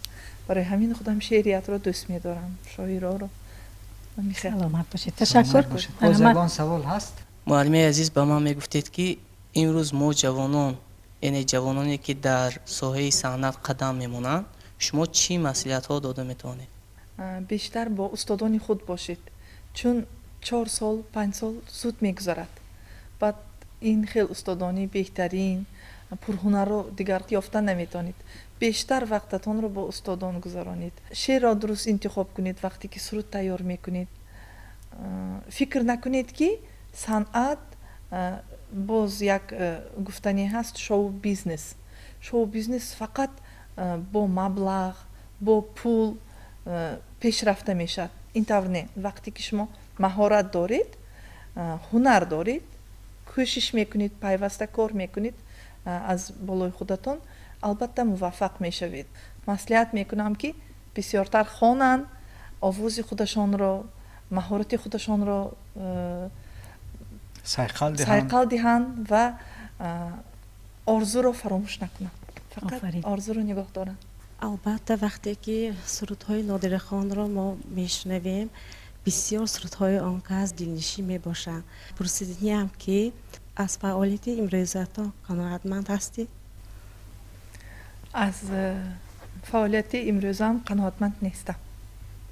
Барои ҳамин худам шеъриятро дӯст медорам, шоироро. Саломат бошед, ташаккур. Боз ягон савол ҳаст? Муаллимаи азиз, ба ман мегуфтед, ки имрӯз мо ҷавонон, яъне ҷавононе, ки дар соҳаи санъат қадам мемонанд, шумо чӣ маслиҳатҳо дода метавонед? Бештар бо устодони худ бошед, чун 4 сол, 5 сол зуд мегузарад, баъд ин хел устодони беҳтарин, пурҳунарро дигар ёфта наметавонед. Бештар вақтатонро бо устодон гузаронед. Шеърро дуруст интихоб кунед, вақте ки суруд тайёр мекунед. Фикр накунед, ки санъат, боз як гуфтане ҳаст, шоу бизнес. Шоу бизнес фақат бо маблағ, бо пул пешрафта мешавад. Ин тавр не. Вақте ки шумо маҳорат доред, ҳунар доред, кӯшиш мекунед, пайваста кор мекунед аз болои худатон, албатта муваффақ мешавед. Маслиҳат мекунам, ки бисёртар хонанд, овози худашонро, маҳорати худашонро сайқал диҳанд ва орзуро фаромӯш накунанд, фақат орзуро нигоҳ доранд. Албатта, вақте ки сурудҳои Нодирахонро мо мешунавем, бисёр сурудҳои он кас дилнишин мебошанд. Пурсиданиам, ки аз фаъолияти имрӯзатон қаноатманд ҳастед? Аз фаъолияти имрӯзам қаноатманд нестам.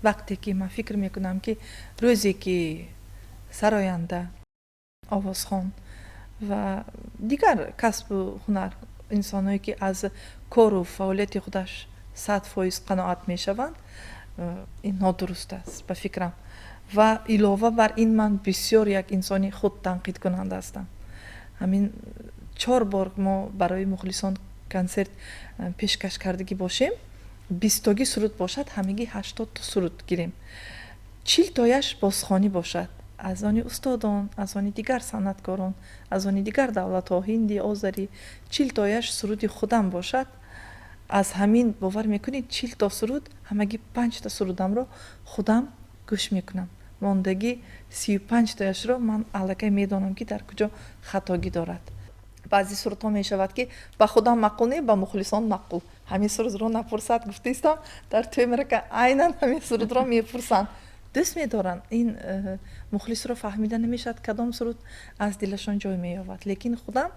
Вақте ки ман фикр мекунам, ки рӯзе ки сароянда, овозхон ва дигар касбу ҳунар, инсонҳое ки аз кору фаъолияти худаш 100% қаноат мешаванд, ин нодуруст аст, ба фикрам. Ва илова бар ин, ман бисёр як инсони худтанқидкунанда ҳастам. Ҳамин чор бор мо барои мухлисон консерт пешкаш кардагӣ бошем, 20тогӣ суруд бошад, ҳамагӣ 80то суруд гирем, 40тояш бозхонӣ бошад аз они устодон, аз они дигар санъаткорон, аз они дигар давлатҳо, ҳинди, озарӣ, 40тояш суруди худам бошад. Аз ҳамин, бовар мекунед, 40то суруд, ҳамагӣ панҷта сурудамро худам гӯш мекунам. Мондагӣ 35тояшро ман аллакай медонам, ки дар куҷо хатогӣ дорад. Баъзе сурудҳо мешавад, ки ба худам маъқул не, ба мухлисон маъқул. Ҳамин сурудро напурсад гуфтаистам, дар тӯи марака айнан ҳамин сурудро мепурсанд, дӯст медоранд. Ин мухлисро фаҳмида намешавад, кадом суруд аз дилашон ҷой меёбад. Лекин худам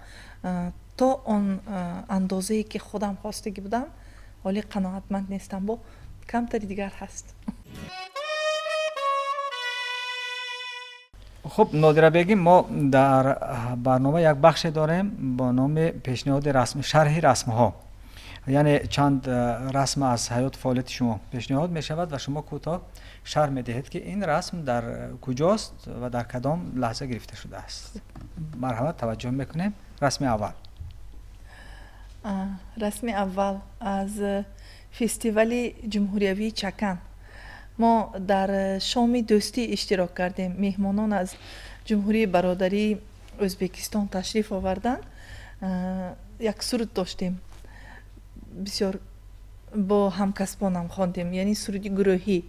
то он андозае, ки худам хостагӣ будам, ҳоле қаноатманд нестам, бо камтари дигар ҳаст. Хуб, Нодирабегим, мо дар барнома як бахше дорем бо номи пешниҳоди расм, шарҳи расмҳо, яъне чанд расм аз ҳаёту фаъолияти шумо пешниҳод мешавад ва шумо кӯтоҳ шарҳ медиҳед, ки ин расм дар куҷост ва дар кадом лаҳза гирифта шудааст. Марҳамат, таваҷҷӯҳ мекунем. Расми аввал. Расми аввал аз фестивали ҷумҳуриявии Чакан. Мо дар шоми дӯстӣ иштирок кардем. Меҳмонон аз ҷумҳурии бародарии Ӯзбекистон ташриф оварданд. Як суруд доштем, бисёр бо ҳамкасбонам хондем, яъне суруди гурӯҳӣ.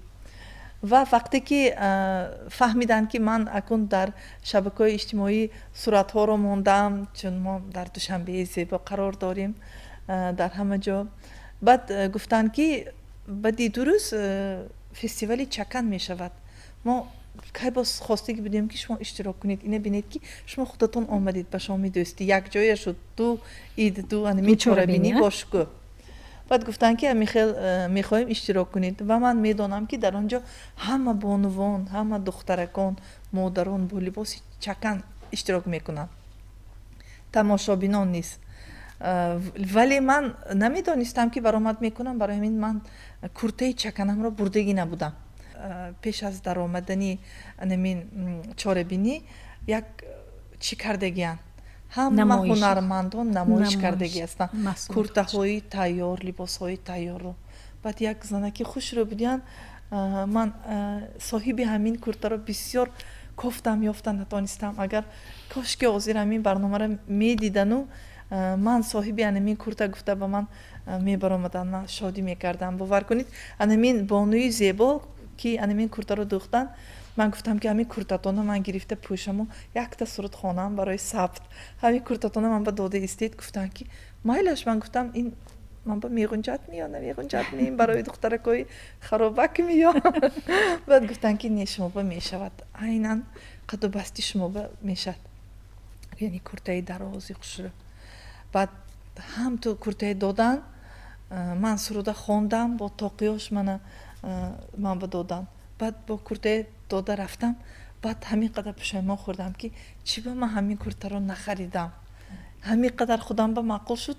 Ва вақте ки фаҳмиданд, ки ман акун дар шабакаҳои иҷтимоӣ суратҳоро мондаам, чун мо дар Душанбеи зебо қарор дорем, дар ҳама ҷо, баъд гуфтанд, ки баъди 2 рӯз фестивали Чакан мешавад, мо кай боз хостагӣ будем, ки шумо иштирок кунед. Ина бинед, ки шумо худатон омадед ба шоми дӯстӣ. Якҷоя шуд ду ид, ду анами чорабинӣ бошукӯҳ. Баъд гуфтанд, ки ҳамихел мехоҳем иштирок кунед. Ва ман медонам, ки дар он ҷо ҳама бонувон, ҳама духтаракон, модарон бо либоси чакан иштирок мекунанд, тамошобинон низ. Вале ман намедонистам, ки баромад мекунам. Барои ҳамин ман куртаи чаканамро бурдагӣ набудам. Пеш аз даромадани анамин чорабинӣ як чӣ кардагиянд, ҳама ҳунармандон намоиш кардагӣ ҳастанд, куртаҳои тайёр, либосҳои тайёрро. Баъд як занаки хушрӯ будиянд. Ман соҳиби ҳамин куртаро бисёр кофтам, ёфта натонистам. Агар кошки ҳозир ҳамин барномаро медидану ман соҳиби анамин курта гуфта ба ман мебаромаданд, ман шодӣ мекардам. Бовар кунед, анамин бонуи зебо, ки анамин куртаро дӯхтанд, Ман гуфтам, ки ҳамин куртатона ман гирифта пӯшаму якта суруд хонам барои сабт. Ҳамин куртатона ман ба дода истед. Гуфтанд, ки майлаш. Ман гуфтам, ин ман ба меғунҷад ми ё намеғунҷад ми, ин барои духтаракҳои харобак ми ё? Баъд гуфтанд, ки не, шумо ба мешавад, айнан қаду басти шумо ба мешавад, яъне куртаи дарози хушрӯ. Баъд ҳам ту куртаи додан, ман суруда хондам, бо тоқиёш мана ман ба додан. Баъд бо куртаи дода рафтам. Баъд ҳамин қадар пушаймон хӯрдам, ки чӣ ба ман ҳамин куртаро нахаридам. Ҳамин қадар худам ба маъқул шуд.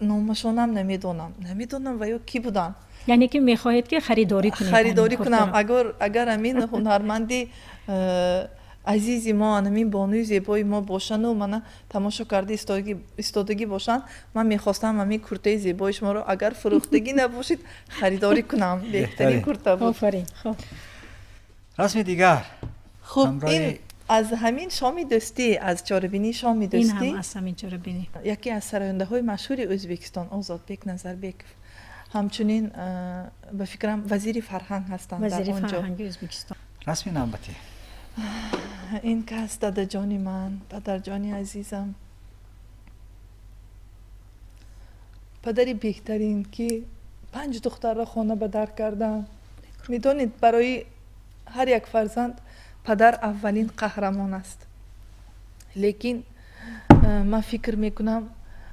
Номашонам намедонам ва ё кӣ буданд. Яъне ки мехоҳед, ки харидорӣ кунед? Харидорӣ кунам. Агар ҳамин ҳунарманди азизи мо, анамин бонуи зебои мо бошану мана тамошо карда истодагӣ бошанд, ман мехостам ҳамин куртаи зебои шуморо, агар фурӯхтагӣ набошед, харидорӣ кунам. Беҳтарин курта буд. Офарин, хуб. Расми дигар. Хуб, ин аз ҳамин шоми дӯстӣ, аз чорабинии шоми дӯстӣ. Аз ҳамин чорабинӣ. Яке аз сарояндаҳои машҳури Ӯзбекистон, Озодбек Назарбеков, ҳамчунин, ба фикрам, вазири фарҳанг ҳастанд дар вазири он ҷо. Фарҳанги Ӯзбекистон. Расми навбатӣ. Ин кас дадаҷони ман, падарҷони азизам, падари беҳтарин, ки панҷ духтарро хона ба дар карданд. Медонед, барои ҳар як фарзанд падар аввалин қаҳрамон аст, лекин ман фикр мекунам,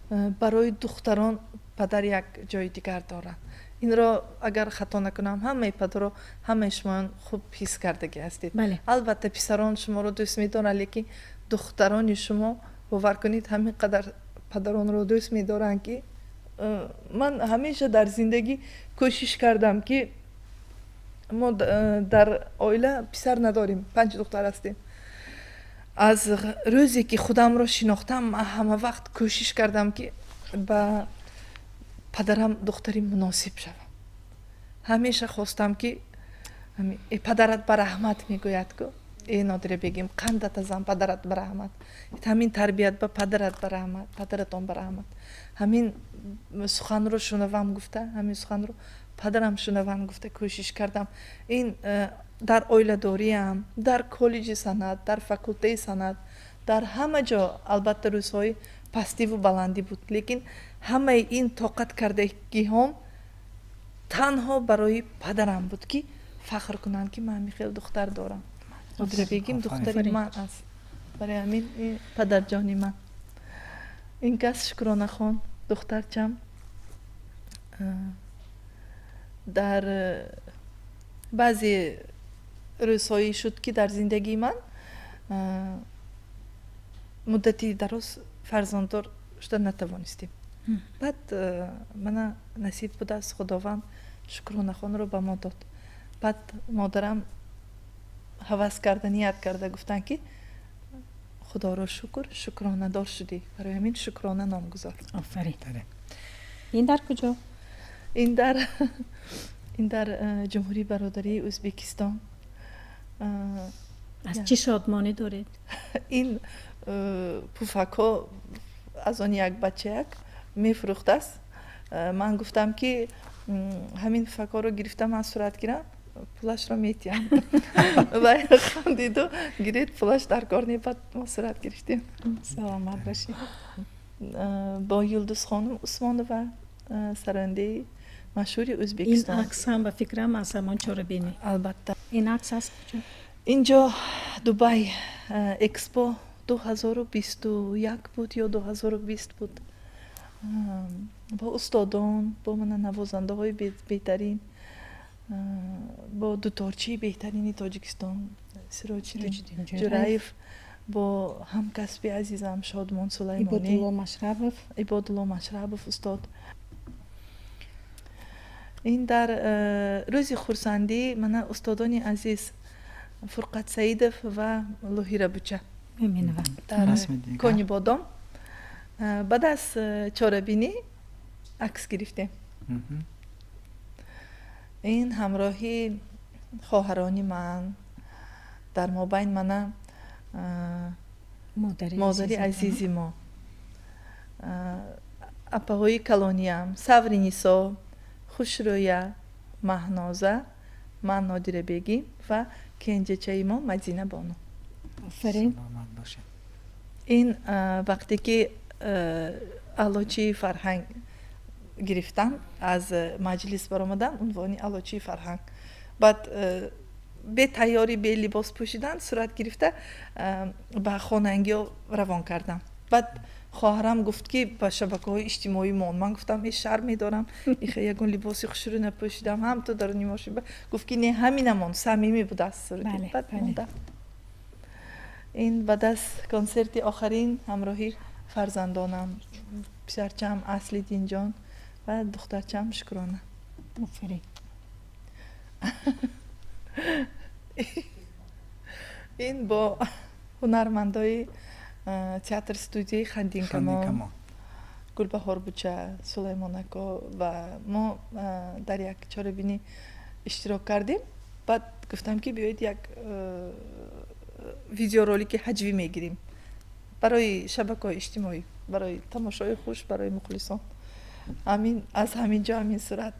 барои духтарон падар як ҷои дигар дорад. Инро, агар хато накунам, ҳамаи падаро, ҳамаи шумоён хуб ҳис кардагӣ ҳастед. Албатта, писарон шуморо дӯст медоранд, лекин духтарони шумо, бовар кунед, ҳамин қадар падаронро дӯст медоранд, ки ман ҳамеша дар зиндагӣ кӯшиш кардам, ки мо дар оила писар надорем, панҷ духтар ҳастем. Аз рӯзе ки худамро шинохтам, ман ҳама вақт кӯшиш кардам, ки ба падарам духтари муносиб шавам. Ҳамеша хостам, ки падарат ба раҳмат мегӯяд ку, э Нодира бегим, қандатазан, падарат ба раҳмат, ҳамин тарбият ба падарат ба раҳмат, падаратон ба раҳмат. Ҳамин суханро шунавам гуфта, ҳамин суханро падарам шунавам гуфта кӯшиш кардам. Ин дар оиладориам, дар коллеҷи санъат, дар факултаи санъат, дар ҳама ҷо. Албатта, рӯзҳои пастиву баландӣ буд, лекин ҳамаи ин тоқат кардагиҳом танҳо барои падарам буд, ки фахр кунанд, ки ман ҳамин хел духтар дорам. Нодира бегим духтари ман аст. Барои ҳамин падарҷони ман. Ин кас Шукронахон, духтарчам, дар баъзе рӯзҳое шуд, ки дар зиндагии ман муддати дароз фарзанддор шуда натавонистем. Баъд мана насиб будааст, Худованд Шукронахонро ба мо дод. Баъд модарам ҳавас карда, ният карда гуфтанд, ки худоро шукр, шукронадор шудӣ, барои ҳамин Шукрона ном гузор. Офарин. Ин дар куҷо? Ин дар Ҷумҳурии бародарии Ӯзбекистон. Аз чӣ шодмонӣ доред? Ин пуфакҳо аз он як бачаяк мефурӯхтааст. Ман гуфтам, ки ҳамин пуфакҳоро гирифта ман сурат гирам, пулашро метиҳам. Вай хандиду гиред, пулаш дар кор не. Баъд мо сурат гирифтем. Саломат бошед. Бо Юлдузхонум Усмонова, сарояндаи машҳури Ин Ӯзбекистон. акс ҳам, ба фикрам, аз ҳамон чорабинӣ. Албатта. Ин акс аз куҷо? Инҷо Дубай, Экспо 2021 буд ё 2020 буд, бо устодон, бо мана навозандаҳои беҳтарин, бо дуторчии беҳтарини Тоҷикистон Сироҷиддин Ҷураев, бо ҳамкасби азизам Шодмон Сулаймонӣ. Ибодулло Машрабов. Ибодулло Машрабов устод. Ин дар рӯзи хурсандӣ мана устодони азиз Фурқат Саидов ва Лоҳира Буча Мӯминова. дар Расми дигар. Кони Бодом, баъд аз чорабинӣ акс гирифтем. Ин ҳамроҳи хоҳарони ман, дар мобайн мана модари модари азизатон. Азизи мо, апаҳои калониям Савринисо, Хушрӯя, Маҳноза, Ман Нодира Бегим ва кенҷачаи мо Мадина Бону. Офарин. Саломат бошед. Ин вақте ки Аълочии фарҳанг гирифтам, аз маҷлис баромадам, унвони Аълочии фарҳанг, баъд бетайёрӣ, бе либос пӯшидан сурат гирифта, ба хонангиҳо равон кардам. Баъд хоҳарам гуфт, ки ба шабакаҳои иҷтимоӣ мон. Ман гуфтам, ҳеҷ шарм медорам, ихе ягон либоси хушрӯ напӯшидам, ҳам ту даруни мошин. Гуфт, ки не, ҳаминамон самимӣ будааст суруди. Баъд монда. Ин баъд аз консерти охарин ҳамроҳи фарзандонам, писарчаам Аслиддинҷон ва духтарчаам Шукрона. Офарин. Ин бо ҳунармандои театр студияи Хандинкамон. Хандинкамон. Гулбаҳор буча, Сулаймон ако ва мо дар як чорабинӣ иштирок кардем. Баъд гуфтам, ки биёед, як видеоролики ҳаҷвӣ мегирем барои шабакаҳои иҷтимоӣ, барои тамошои хуш, барои мухлисон. Ҳамин аз ҳамин ҷо ҳамин сурат.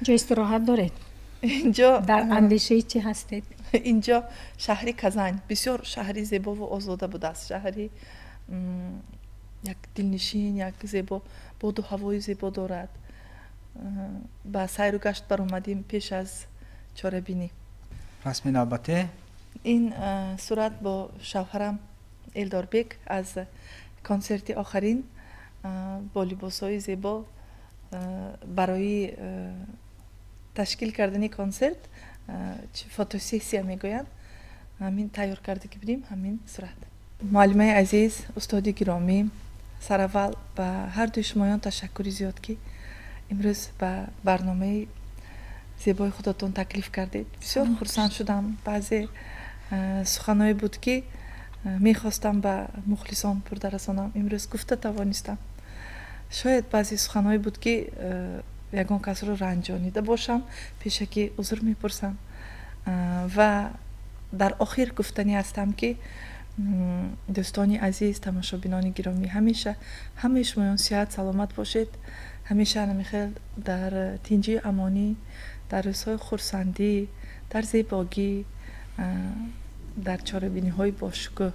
Ҷо истироҳат доред? Инҷо дар андешаи чӣ ҳастед? Инҷо шаҳри Казань бисёр шаҳри зебову озода будааст, шаҳри як дилнишин, як зебо, боду ҳавои зебо дорад. Ба сайру гашт баромадем пеш аз чорабинӣ. Расми навбатӣ? Ин сурат бо шавҳарам Элдорбек аз консерти охарин, бо либосҳои зебо, барои ташкил кардани консерт, фотосессия мегӯянд, ҳамин тайёр карда ки будем, ҳамин сурат. Муаллимаи азиз, устоди гиромӣ, сараввал ба ҳардуи шумоён ташаккури зиёд, ки имрӯз ба барномаи зебои худатон таклиф кардед. Бисёр хурсанд шудам. Баъзе суханҳое буд, ки мехостам ба мухлисон бурда расонам, имрӯз гуфта тавонистам. Шояд баъзе суханҳое буд, ки ягон касро ранҷонида бошам, пешакӣ узр мепурсам. Ва дар охир гуфтанӣ ҳастам, ки дӯстони азиз, тамошобинони гиромӣ, ҳамеша ҳамаи шумоён сиҳат саломат бошед, ҳамеша намихел дар тинҷию амонӣ, дар рӯзҳои хурсандӣ, дар зебогӣ, дар чорабиниҳои бошукӯҳ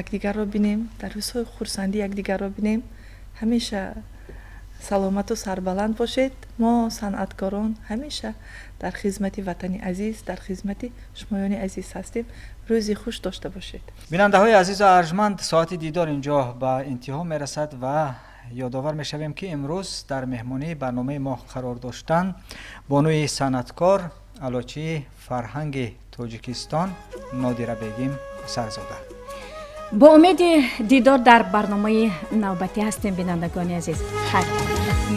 якдигарро бинем, дар рӯзҳои хурсандӣ якдигарро бинем. Ҳамеша саломату сарбаланд бошед. Мо санъаткорон ҳамеша дар хизмати ватани азиз, дар хизмати шумоёни азиз ҳастем. Рӯзи хуш дошта бошед. Бинандаҳои азизу арҷманд, соати дидор инҷо ба интиҳо мерасад ва ёдовар мешавем, ки имрӯз дар меҳмонии барномаи мо қарор доштанд бонуи санъаткор, Аълочии фарҳанги Тоҷикистон Нодира Бегим Сарзода. Бо умеди дидор дар барномаи навбатӣ ҳастем, бинандагони азиз. Хайр.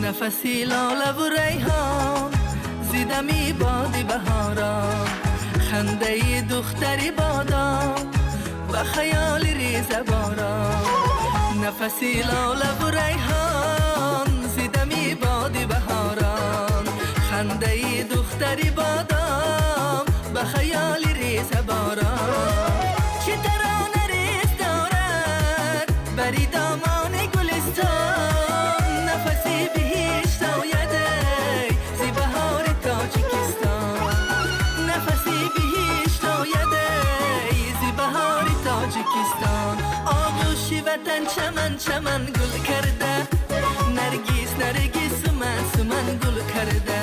Нафаси лолаву райҳон, зидами боди баҳорон, хандаи духтари бодом ва хаёли резаборон. Нафаси лолаву райҳон, зидами боди баҳорон, хандаи духтари бодом ба хаёли резаборон. Чӣ тарона рез дорад бари домони гулистон, нафаси биҳишт ояд зи баҳори Тоҷикистон, нафаси биҳишт ояд зи баҳори Тоҷикистон. Оғӯши ватан чаман чаман гул карда, наргис наргис, суман суман гул карда,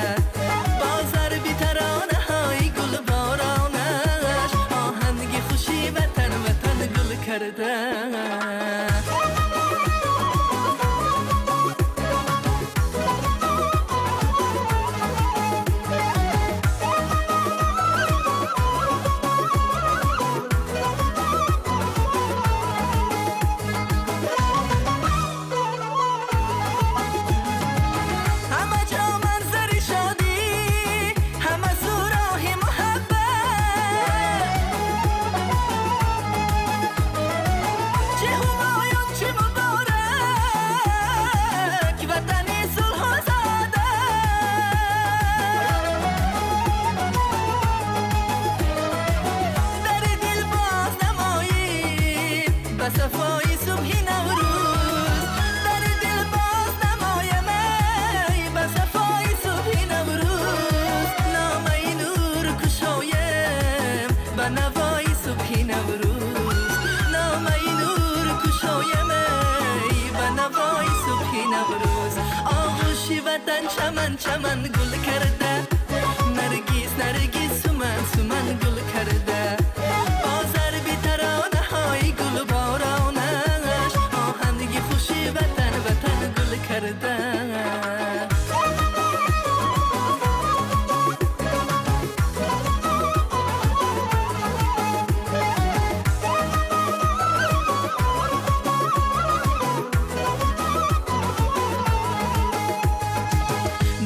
бо зарби таронаҳои гулборонаш оҳанги хуши ватан ватан гул карда. Ҳама ҷо манзари Ватан чаман чаман гул карда, наргиз наргиз суман суман гул карда. Бо зарби таронаҳои гулборонаш оҳанги хуши ватан ватан гул карда.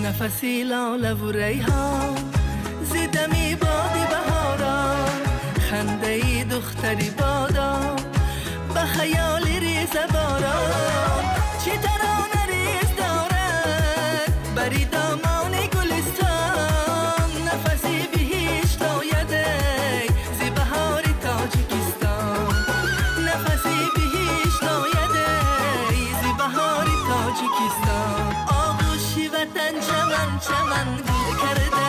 Нафаси лолаву райҳон зи дами боди баҳорон, хандаи духтари бодом ба хаёли реза борон. Чӣ тарона рез дорад бари домони гулистон, нафаси биҳишт ояд эй зи баҳори Тоҷикистон, нафаси биҳишт ояд эй зи баҳори Тоҷикистон. Оғӯши ватан чаман чаман гул карда.